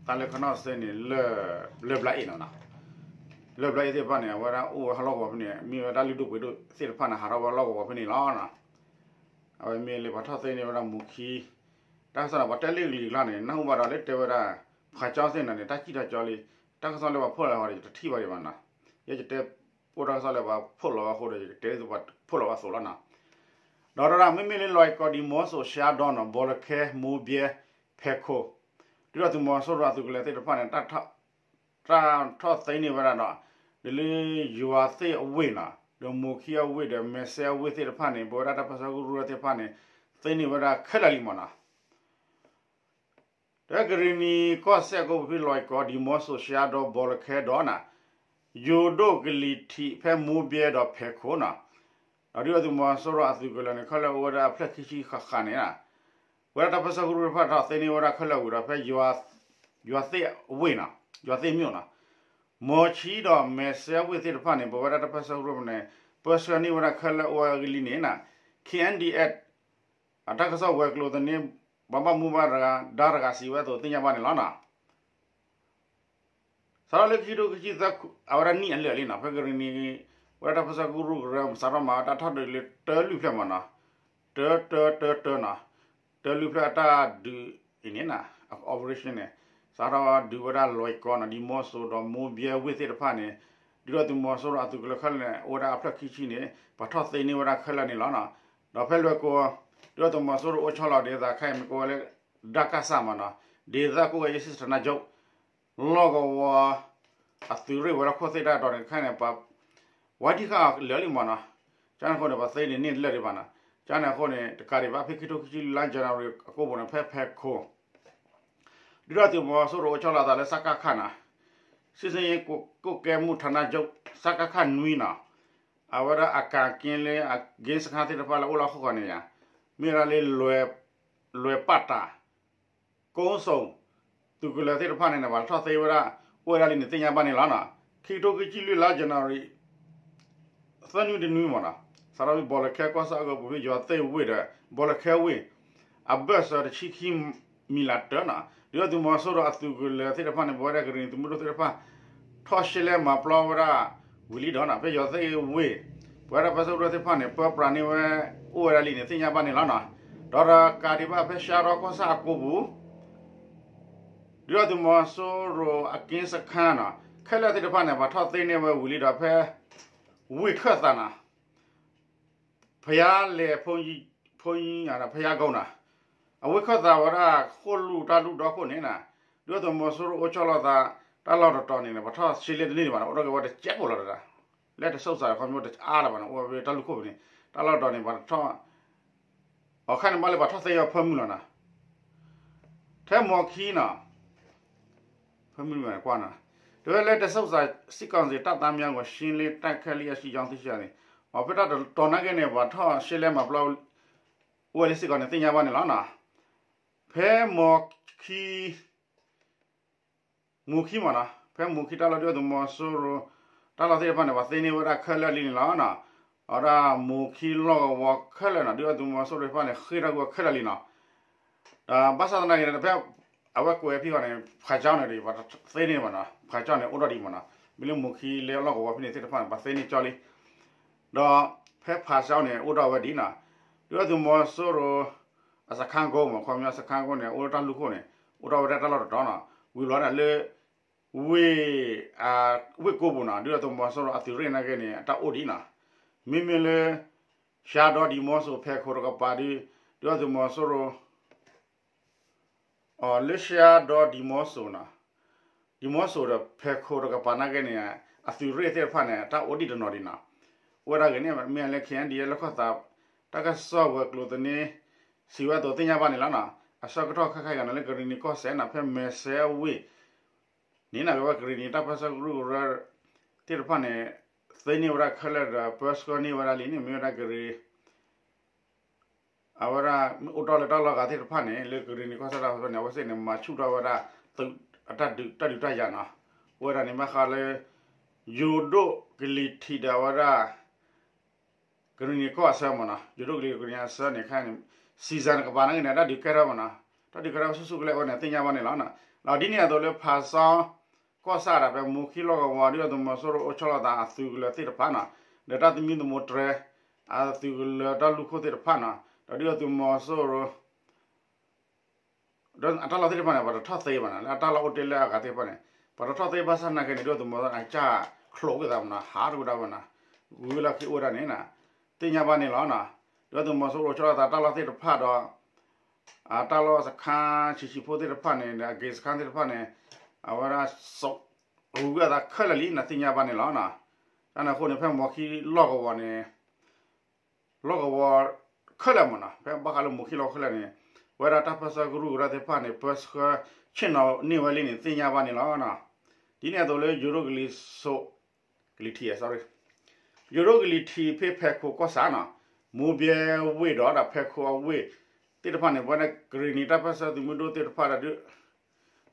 တၢ်လၢခနီၣ်စဲန့ၣ် လၢၢ်ဘျါအ့ၣ်နီၤနီၤ, လၢၢ်ဘျါအ့ၣ်သ့ၣ်တဖၣ်န့ၣ် အဝဲဒၣ်အိၣ်ဝဲဟီၣ်လီၢ်ကဝီၤဖဲန့ၣ် မ့ၢ်ဝဲတၢ်လုၢ်ဒိၣ်ပှ့ၤဒိၣ်သ့ၣ်တဖၣ်န့ၣ် ဟးထီၣ်ဝဲလီၢ်ကဝီၤဖဲန့ၣ်လီၤနီၤ, အဝဲမ့ၢ်လၢပှၤထီၣ်သ့န့ၢ်ဝဲဒၣ်မိၢ်ခံ တၢ်ကစီၣ်န့ၣ် ပှၤတဲလၢကလံၤကျါန့ၣ် နၢ်ဟူဘၣ်ဒီးလၢတဲဝဲဒၣ် ဖးကၠီသ့ၣ်န့ၣ်န့ၣ် တၢ်စံၣ်ထီၣ်ကၠီလံ, တၢ်ကစီၣ်လၢပှၤဖီၣ်လီၤဟီဒီး ယတထံၣ်ဘၣ်ဒံးဘၣ်နီၤ, ယဲယတဲပိာ်တၢ်ကစီၣ်လၢပှၤဖီၣ်လီၤအဃိဒီး ယကတဲသုပှၤဖီၣ်လီၤအသိးလီၤနီၤ, ဒီးတၢ်မ့မ့ၢ်လၢလွဲၢ်ကီၤဒံးမီၤစိၤရှါဒီနီၤ ဘီလၢခဲ မိၢ်ဘဲ ဖဲခိၣ် ဒုၣ်ဒါသုးမီၤစိရိၤအသုးကလၢၤသ့ၣ်တဖၣ်န့ၣ် တၢ်ထီၣ်သ့န့ၢ်ဝဲဒၣ်ဒီး ဒီးလၢယွၤသ့ၣ်အဝ့ၢ်နီၤ ဒီးမိၢ်ခံအဝ့ၢ်ဒီးမဲာ်စဲအဝ့ၢ်သ့ၣ်တဖၣ်န့ၣ် ပဝဲဒၣ်တၢ်ပၢဆှၢကရူၢ်သ့ၣ်တဖၣ်န့ၣ် သ့န့ၢ်ဝဲဒၣ်ခဲလၢာ်လံမ့ၢ်နီၤ ဒီးကရံၣ်နံၤကီၢ်စဲၣ်ကိးပူၤဖဲလွဲၢ်ကီၤဒံးမီၤစိၤရှါဒီဘီလၢခဲဒီးနီၤ ယိၤဒိၣ်ကလံၤထံးဖဲမိၢ်ဘဲဒီးဖဲခိၣ်နီၤ ဒီးဒုၣ်ဒါသုးမီၤစိရိၤအသုးကလၢၤန့ၣ် ခဲလၢာ်အိၣ်ဝဲဒၣ်အဖျၢၣ်ခံဆံဃၣ်ဃၣ်န့ၣ် ဝဲဒၣ်တၢ်ပၢဆှၢကရူၢ်တဖၣ်ထီၣ်သ့န့ၢ်ဝဲဒၣ်ခဲလၢာ်ဝံၤဒီးဖဲ ယွၤသ့ၣ်အဝ့ၢ်နီၤ ယွၤသ့ၣ်မ့ၢ်နီၤ မီၤဆံဒီးမဲာ်ဆှဲဝ့ၢ်သ့ၣ်တဖၣ်န့ၣ် ပဝဲဒၣ်တၢ်ပၢၢ်ဆၢကရူၢ်န့ၣ် ပၢဆှၢန့ၢ်ဝဲဒၣ်ခဲလၢာ်အိၣ်ဝဲအဂ့ၢ်လံန့ၣ် K N D F အတၢ်ကစီၣ်ဝဲၤကျိၤသန့ ပှၤဘၣ်မူဘၣ်ဒါတဂၤစံးဝဲအသိးသ့ၣ်ညါဘၣ်န့ၣ်လီၤ. စးထီၣ်လၢခံကထိခံဆံသၢ အဝဲဒၣ်နံၣ်အလၢာ်လံနီၤ ဖဲကရံၣ်နံၤ ဝဲဒၣ်တၢ်ပၢၢ်ဆၢကရူၢ်ကရၢ စးထီၣ်မၤတၢ်ထီၣ်ဒုးလၢတၢလုၢ်ဖျၢၣ်မးနီၤ တၢတၢတၢတၢနီၤ တၢလုၢ်ဖျၢၣ်အတၢ်ဒုးအံၤန့ၣ် operation န့ၣ် စးထီၣ်ဒုးဝဲဒၣ်လွဲၢ်ကီနီၤ ဒံမီစိဒီးမိၢ်ဘဲဝ့ၢ်သ့ၣ်တဖၣ်န့ၣ် ဒုၣ်ဒါသုးမီၤစိရိၤအသုးကလၢၤခဲလၢာ်န့ၣ် အိၣ်ဝဲဒၣ်အဖျၢၣ်ခံဆံန့ၣ် ပှၤထီၣ်သ့န့ၢ်ဝဲဒၣ်ခဲလၢာ်န့ၣ်လီၤ. ဒီးဖဲလွဲၢ်ကီ ဒုၣ်ဒါသုးမီၤစိရိၤအိၣ်ဆီလီၤဒ်သိးခဲအံၤမ့ၢ်ကအိၣ်ဝဲလၢ ဒါကၣ်စၣ်မးနီၤ ဒေသကွပ်ကဲရေးစစ်ဌာနချုပ် လီၢ်ကဝီၤ အသုးရ့ၣ်ဝဲၤလီၢ်ခိၣ်သ့ၣ်တၢ်တီၤန့ၣ် ခဲအံၤန့ၣ် ပှၤဝဲထံၣ်ဃာ်အီၤလၢာ်လံမးနီၤ ကန့ၣ်အဃိန့ၣ် ပှၤသ့န့ၢ်န့ၢ်လၢာ်ဒံးဘၣ်နီၤ ကန့ၣ်အဃိန့ၣ် တကးဒံးဘၣ်ဖဲခံကထိခံဆံလွံၢ်လါ January အကိးပူၤန့ၣ် ဖဲဖဲခိၣ် ဒုၣ်ဒါသုးမီၤစိရိၤအိၣ်ဆီလီၤသးလၢ စကခ နီၤ စစ်ဆင်ရေးကွပ်ကဲမှုဌာနချုပ် စကခ နွံနီၤ အဝဲဒၣ်အကၤက့လၢအက့စခါသ့ၣ်တဖၣ်လၢအိၣ်လၢဟီၣ်ခိၣ်ဃီန့ၣ်ယါ မ့ၢ်ဝဲဒၣ်လၢ လွဲၢ်ပၣ်တၢ် ကိစိၣ် သုးကလၢၤသ့ၣ်တဖၣ်န့ၣ် ပှၤထီၣ်သ့ဝဲဒၣ် အိၣ်ဝဲဒၣ်လံန့ၣ်သ့ၣ်ညါဘၣ်န့ၣ်လီၤ. ခံကထိခံဆံလွံၢ်လါ January သၢနွံတနွံမးနီၤ စးထီၣ်ဖဲဘီလၢခဲကီၢ်ဆၣ်အကပူၤဖဲယွၤသ့ၣ်ဝ့ၢ်ဒီး ဘီလၢခဲဝ့ၢ် အဘၢၣ်စၢၤတဆံခံ မံၤလးတၢနီၤ ဒုၣ်ဒါသုးမီၤစိရိၤအသုးကလၢၤသ့ၣ်တဖၣ်န့ၣ် ပဝဲဒၣ်ကရံၣ်နံၤသုးမုၢ်ဒိၣ်သ့ၣ်တဖၣ် ထီၣ်ရှဲလဲမၤပျီဝဲဒၣ်ဝံၤလံဒီးနီၤ ဖဲယွၤသ့ၣ်ဝ့ၢ် ပဝဲဒၣ်ပၢဆှၢကရူၢ်သ့ၣ်တဖၣ်န့ၣ် ပၢပြးန့ၢ်ဝဲ အိၣ်ဝဲဒၣ်လံန့ၣ်သ့ၣ်ညါဘၣ်န့ၣ်လီၤနီၤ ဒီးတကးဒံးဘၣ်ဖဲရှါရီကီၢ်ဆၣ်အကိးပူၤ ဒုၣ်ဒါသုးမီၤစိရိၤအက့စခါနီၤ ခဲလၢာ်သ့ၣ်တဖၣ်န့ၣ် ပှၤထီၣ်သ့န့ၢ်ဝဲဝံၤလံဒီးဖဲ ဝ့ၢ်ခၢၣ်သးနီၤ ဖယါလဲၣ် ဖုန်ယံ ဖယါကိနီၤ အဝ့ၢ်ခၢၣ်သးဝဲဒၣ် ဃိၣ်လူၢ်တၢ်လူၢ်ဒီခိၣ်န့ၣ်နီၤ ဒုၣ်ဒါသုးမီၤစိရိၤအိၣ်ဆီလီၤသး တၢ်လီၢ်တတီၤန့ၣ် ပှၤထီၣ်ရှဲလဲတန့ၢ်ဒံးဘၣ်နီၤ အိၣ်ထီၣ်က့ၤဝဲတကဲးဖိလီၤတဒၣ် လၢတဆိကမိၣ်စ့ၢ်ကီးမ့ၢ်တအါလၢၤဘၣ်နီၤ အိၣ်ဝဲတၢ်လူၢ်ခိၣ်ဖဲန့ၣ် တၢ်လီၢ်တတီၤန့ၣ် ပှၤထီၣ် အခါန့ၣ်ဘၣ်လၢပှၤထီၣ်သ့ဝဲဖၢမုၢ်လီၤနီၤ ထဲမိၢ်ခံနီၤ ဖၢမုၢ်ကွၢ်နီၤ တဲဝဲလၢတဆိကမိၣ်စ့ၢ်ကီး စစ်ကောင်စီတပ်သားများကို ရှင်းလင်းတိုက်ခိုက်လျက်ရှိကြောင်း သိရှိရသည် အဖဲတၢ်တတီၤနာ်က့န့ၣ် ပှၤထီၣ်ရှဲလဲမၤပျီ အိၣ်ဝဲလၢစ့ၢ်ကီးန့ၣ် သ့ၣ်ညါဘၣ်န့ၣ်လီၤနီၤ ဖဲမိၢ်ခံ မိၢ်ခံမးနီၤ ဖဲမိၢ်ခံတၢ်လီၢ်ဒုၣ်ဒါသုးမီၤစိရိၤ တၢ်လီၢ်သ့ၣ်တဖၣ်န့ၣ် ပှၤသ့န့ၢ်ဝဲဒၣ်ခဲလၢာ်လံန့ၣ်လီၤနီၤ အဝဲဒၣ်မိၢ်ခံလီၢ်ကဝီၤခဲလၢာ်နီၤ ဒုၣ်ဒါသုးမီၤစိရိၤတဖၣ်န့ၣ် ဃ့ၢ်ထီၣ်ကွံာ်ဝဲခဲလၢာ်လံနီၤ ဒီးဘၣ်ဆၣ်သနာ်က့န့ၣ် ဖဲအဝဲကွဲးဖံးဃီန့ၣ် ဖးကၠီန့ၣ်ဒီး ပှၤသ့န့ၢ်ဘၣ်နီၤ ဖးကၠီန့ၣ် အိၣ်ထီၣ်ဒံးမးနီၤ မ့ၢ်လၢမိၢ်ခံလၢလီၢ်ကဝီၤဖဲန့ၣ်သ့ၣ်တဖၣ်န့ၣ် ပှၤသ့န့ၢ်ကၠီလံ ဒီးဖဲဖးကၠီန့ၣ် အိၣ်ထီၣ်ဝဲဒံးနီၤ ဒုၣ်ဒါသုးမီၤစိရိၤ အစခန်းကုန်းမး ခီပညီ စခန်းကုန်းန့ၣ် အိၣ်တၢ်လူၢ်ခိၣ်န့ၣ် အိၣ်ထီၣ်ဝဲဒၣ်တၢ်လီၢ်တတီၤနီၤ ဝံၤလီၤန့ၣ်လၢ ဝ့ၢ် ဝ့ၢ်ကိးပူၤနီၤ ဒုၣ်ဒါသုးမီၤစိရိၤအသုးရ့ၣ်နာ်က့န့ၣ် အတၢ်အိၣ်ဒံးနီၤ မ့မ့ၢ်လၢ ရှါဒီးဒံမီစိၤဖဲခိၣ်တကပၤဒီး ဒုၣ်ဒါသုးမီၤစိရိၤ လၢရှါဒီးဒံမီစိၤနီၤ ဒံမီစိၤဒီးဖဲခိၣ်တကပၤနာ်က့န့ၣ် အသုးရ့ၣ်သ့ၣ်တဖၣ်န့ၣ် တၢ်အိၣ်ဒံးတနီၤဒံးနီၤ အိၣ်ဝဲဒၣ်ဂ့ၤန့ၣ် မ့ၢ်လၢ K N D F လၢခီၣ်သး တၢ်ကစီၣ်ဝဲၤကျိၤသန့ စံးဝဲအသိးသ့ၣ်ညါဘၣ်န့ၣ်လီၤနီၤ အဆၢကတီၢ်ခဲခါအံၤနီၤ လၢကရံၣ်နံၤကီၢ်စဲၣ်နီၤ ဖဲမဲာ်ဆှဲဝ့ၢ် န့ၣ်နီၤ ကဝဲကရံၣ်နံၤတၢ်ပၢဆှၢကရူၢ်ကရၢသ့ၣ်တဖၣ်န့ၣ် သ့န့ၢ်ဝဲဒၣ်ခဲလၢာ်ဒီး ပၢဆှၢန့ၢ်ဝဲဒၣ်လံန့ၣ် မ့ၢ်ဝဲဒၣ်ကရံၣ် အဝဲဒၣ်အိၣ်တ့ၢ်လၢတၢ်လီၢ်ဂၤသ့ၣ်တဖၣ်န့ၣ် လၢကရံၣ်နံၤကီၢ်စဲၣ်တၢ်ပၢဆှၢန့ၣ် အဝဲသ့ၣ်န့ၣ် မၤဆူၣ်ထီၣ်ဝဲဒၣ် တၢ်ဒုးတၢ်ယၤနီၤ အိၣ်ဝဲဒၣ်န့ၣ် ဘၣ်ဃးလၢ ယိၤဒိၣ်ကလံၤထံးဒီးဝဲဒၣ် ကရံၣ်နံၤကီၢ်အဆၢမ့ၢ်နီၤ ယိၤဒိၣ်ကလံၤကရံၣ်နံၤအဆၢန့ၣ် ခဲအံၤန့ၣ် season တကပၤနာ်က့န့ၣ် တၢ်ဒုးကဲထီၣ်မ့ၢ်နီၤ တၢ်ဒုးကဲထီၣ်ဆူၣ်ဆူၣ်ကလဲာ်ဝဲန့ၣ် သ့ၣ်ညါဘၣ်န့ၣ်လီၤနီၤ ဒီးဒ်န့ၣ်အသိးလၢဖးစီ ကီၢ်ဆၣ်ဒီးဖဲမိၢ်ခံလီၢ်ကဝီၤ ဒုၣ်ဒါသုးမီၤစိရိၤအိၣ်ဆီလီၤသးအသုးကလၢၤသ့ၣ်တဖၣ်နီၤ ဒီးတၢ်သမံသမိးတြဲၤ အသုးကလၢၤတၢ်လူၢ်ခိၣ်သ့ၣ်တဖၣ်နီၤ ဒီးဒုၣ်ဒါသုးမီၤစိရိၤ ဒီးအတၢ်လီၢ်သ့ၣ်တဖၣ်န့ၣ် ပှၤတထီၣ်သ့ဘၣ်နီၤ လၢအတၢ်လီၢ်အိၣ်တ့ၢ်လၢအဂၤသ့ၣ်တဖၣ်န့ၣ် ပှၤတထီၣ်သ့ဘၣ်ဆၣ်နာ်က့န့ၣ် ဒုၣ်ဒါသုးမီၤစိရိၤအကစၢ်ချိးကွံာ်သးမ့ၢ်နီၤ ဟးထီၣ်ဝဲဒၣ်ဝဲနီၤ ဝံၤဝဲလီၢ်ခံအိၣ်ဝဲဒၣ်န့ၣ်နီၤ သ့ၣ်ညါဘၣ်န့ၣ်လီၤနီၤ ဒုၣ်ဒါသုးမီၤစိရိၤအိၣ်ဆီလီၤသးတၢ်လီၢ်သ့ၣ်တဖၣ်ဒီး အတၢ်လီၢ်စခါဆံးဆံးဖိသ့ၣ်တဖၣ်န့ၣ် အက့စခါသ့ၣ်တဖၣ်န့ၣ် အဝဲဒၣ် ဂုၤဝဲအသးခဲလၢာ်လံနီၤ သ့ၣ်ညါဘၣ်န့ၣ်လီၤနီၤ တၢ်န့ၣ်အဃိန့ၣ် ဖဲမိၢ်ခံလီၢ်ကဝီၤန့ၣ် လီၢ်ကဝီၤခဲလၢာ်မ့ၢ်နီၤ ဖဲဘၣ်ဃးလၢမိၢ်ခံလီၢ်ကဝီၤခဲလၢာ်န့ၣ် ဝဲဒၣ်တၢ်ပၢဆှၢကရူၢ်ကရၢသ့ၣ်တဖၣ်န့ၣ် ပၢဆှၢဆ့ၣ်နီၤန့ၢ်ဝဲလံန့ၣ် သ့ၣ်ညါဘၣ်န့ၣ်လီၤနီၤ ဒ်န့ၣ်အသိးလၢယိၤဒိၣ်ကလံၤစိး ကလံၤထံး sorry ယိၤဒိၣ်ကလံၤထံးဖဲဖဲခိၣ်ကီၢ်ဆၣ်နီၤ မိၢ်ဘဲဝ့ၢ်ဒီးဒီးဖဲခိၣ်အဝ့ၢ်သ့ၣ်တဖၣ်န့ၣ် ပဝဲဒၣ်ကရံၣ်နံၤတၢ်ပၢဆှၢသုးမုၢ်ဒိၣ်သ့ၣ်တဖၣ်ဒီး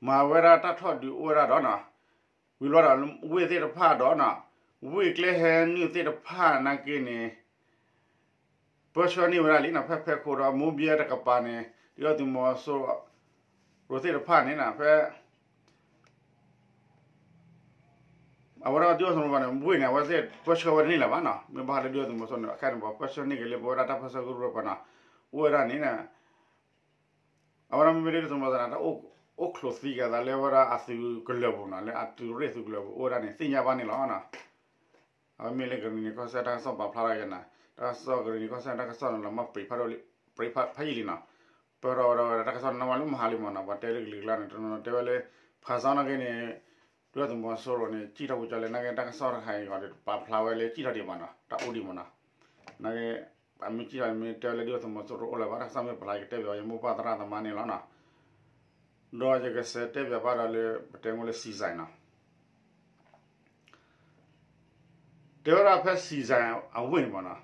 မၤဝဲဒၣ်တၢ်ထီၣ်ဒုးအိၣ်ဝဲဒၣ်ဒီးနီၤ ဝံၤဘျီဒီး ဝ့ၢ်သ့ၣ်တဖၣ်ဒီးနီၤ, ဝ့ၢ်ကျဲဟဲနုာ်သ့ၣ်တဖၣ်နာ်က့န့ၣ် ပၢဆှၢန့ၢ်ဝဲဒၣ်လံနီၤ, ဖဲဖဲခိၣ်ဒီး မိၢ်ဘဲတကပၤန့ၣ် ဒုၣ်ဒါသုးမီၤစိရိၤသ့ၣ်တဖၣ်န့ၣ်နီၤ, ဖဲ အဝဲဒၣ်ဒုၣ်ဒါသုးမီၤစိရိၤန့ၣ် ဝ့ၢ်န့ၣ် အဝဲသ့ၣ်ပၢဆှၢဝဲတန့ၢ်လၢၤဘၣ်နီၤ, မ့ၢ်ဘၣ်ဃးလၢဒုၣ်ဒါသုးမီၤစိရိၤန့ၣ် ခဲအံၤန့ၣ် ပှၤပၢဆှၢန့ၢ်က့ၤလၢပဝဲဒၣ်တၢ်ပၢဆှၢကရူၢ်ပှၤနီၤ, အိၣ်ဝဲဒၣ်န့ၣ် အဝဲဒၣ်မ့မ့ၢ်လၢဒုၣ်ဒါသုးမီၤစိရိၤန့ၣ် တၢ်အိၣ် အိၣ်ချိးသံက့ၤအသးလၢဝဲဒၣ်အသုးကလၢၤပူၤနီၤ, လၢအသုးရ့ၣ်သုးကလၢၤပူၤ အိၣ်ဝဲဒၣ်န့ၣ် သ့ၣ်ညါဘၣ်န့ၣ်လီၤနီၤ. အဝဲမ့ၢ်လၢကရံၣ်နံၤကီၢ်စဲၣ်တၢ်ကစီၣ်ပာ်ဖျါထီၣ်က့ၤနီၤ, တၢ်ကစီၣ်ကရံၣ်နံၤကီၢ်စဲၣ်တၢ်ကစီၣ်န့ၣ်လီၤ မ့ၢ်ပံၤဖးဒိၣ်လံ, ပံၤဖးယံာ်လံနီၤ, ပၢၢ်ထီၣ်ဝဲဒၣ်ဝဲဒၣ်တၢ်ကစီၣ်န့ၣ် နဝဲလၢမဟါလံမ့ၢ်နီၤ, ပှၤတဲလၢကလံၤကျါန့ၣ် တနီၤတဲဝဲလၢ ဖးစီနာ်က့န့ၣ် ဒုၣ်ဒါသုးမီၤစိရိၤန့ၣ် စံၣ်ထီၣ်ပူၤကၠီလဲၣ်နာ်က့ တၢ်ကစီၣ်တခါအံၤဂီၤဒီး ပာ်ဖျါဝဲလၢစံၣ်ထီၣ်ဒံးမ့ၢ်နီၤ, တၢ်အိၣ်ဒံးမ့ၢ်နီၤ, နာ်က့ အမ့ၢ်စံၣ်ထီၣ်မ့ၢ်တဲဝဲလၢဒုၣ်ဒါသုးမီၤစိရိၤအိၣ်လၢၤဘၣ်, တၢ်ကစီၣ်မ့ၢ်ပာ်ဖျါ ယကတဲဘၣ်အီၤ ယမိၢ်ပၢ်သရၣ်သမါန့ၣ်လီၤနီၤ. ဒီးယကစးတဲဘၣ်ဘၣ်ဒီးလၢ ပတဲမ့ၢ်လၢ စံၣ်စဲၣ် နီၤ, တဲဝဲဒၣ်ဖဲ စံၣ်စဲၣ် အဝ့ၢ်န့ၣ်မ့ၢ်နီၤ,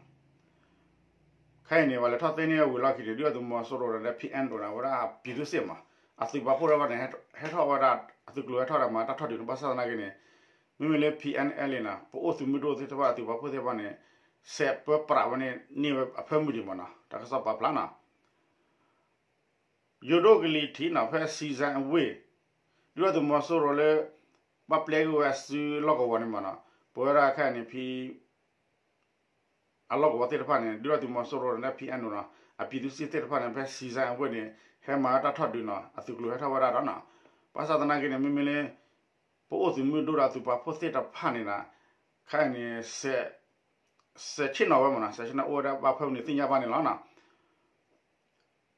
ခဲအံၤန့ၣ် ပှၤလဲၤထီၣ်သ့န့ၢ်ဝံၤလီၢ်ခံန့ၣ် ဒုၣ်ဒါသုးမီၤစိရိၤဒီး ဖံးအဲၣ်အိၣ် န့ၣ် အဝဲဒၣ် ပြည်သူ့စစ် မ့ၢ် အသုးပာ်ဖှိၣ်တဖၣ်န့ၣ် ဟဲထီၣ်ဝဲဒၣ် အသုးကျိၤဟဲထီၣ်ဒီးမၤတၢ်ထီၣ်ဒုးန့ၣ် ဘၣ်ဆၣ်သနာ်က့န့ၣ် မ့မ့ၢ်လၢ ဖံးအဲၣ်လ့ နီၤ ပအိၣ်သုးမုၢ်ဒိၣ်သ့ၣ်တဖၣ် အသုးပာ်ဖှိၣ်သ့ၣ်တဖၣ်န့ၣ် စဲးပၢပြးဝဲန့ၣ် န့ၢ်ဝဲအဖၢမုၢ်ဒံးမ့ၢ်နီၤ, တၢ်ကစီၣ်ပာ်ဖျါနီၤ. ယိၤဒိၣ်ကလံၤထံးနီၤ ဖဲ စံၣ်စဲၣ် အဝ့ၢ် ဒုၣ်ဒါသုးမီၤစိရိၤလၢ ဘၣ်ပျဲက့ၤဝဲအစုလီၢ်ကဝီၤန့ၣ်မ့ၢ်နီၤ, ပဝဲဒၣ်ခဲအံၤန့ၣ် ဖံ အလီၢ်ကဝီၤသ့ၣ်တဖၣ်န့ၣ် ဒုၣ်ဒါသုးမီၤစိရိၤဒီး ဖံးအဲၣ်အိၣ် နီၤ အပြည်သူ့စစ် သ့ၣ်တဖၣ်န့ၣ် ဖဲ စံၣ်စဲၣ် အဝ့ၢ်န့ၣ် ဟဲမၤဝဲတၢ်ထီၣ်ဒုးနီၤ အသုးကျိၤဟဲထီၣ်ဝဲဒၣ်ဒီးနီၤ, ဘၣ်ဆၣ်သနာ်က့န့ၣ် မ့မ့ၢ်လၢ ပအိၣ်သုးမုၢ်ဒိၣ်ဒီးအသုးပာ်ဖှိၣ်သ့ၣ်တဖၣ်န့ၣ်နီၤ ခဲအံၤန့ၣ် စဲးဆ့ၣ်နီၤဝဲမ့ၢ်နီၤ, စဲးဆ့ၣ်နီၤအိၣ်ဝဲဒၣ်ဘၣ်ဖၢမုၢ်န့ၣ် သ့ၣ်ညါဘၣ်န့ၣ်လီၤနီၤ.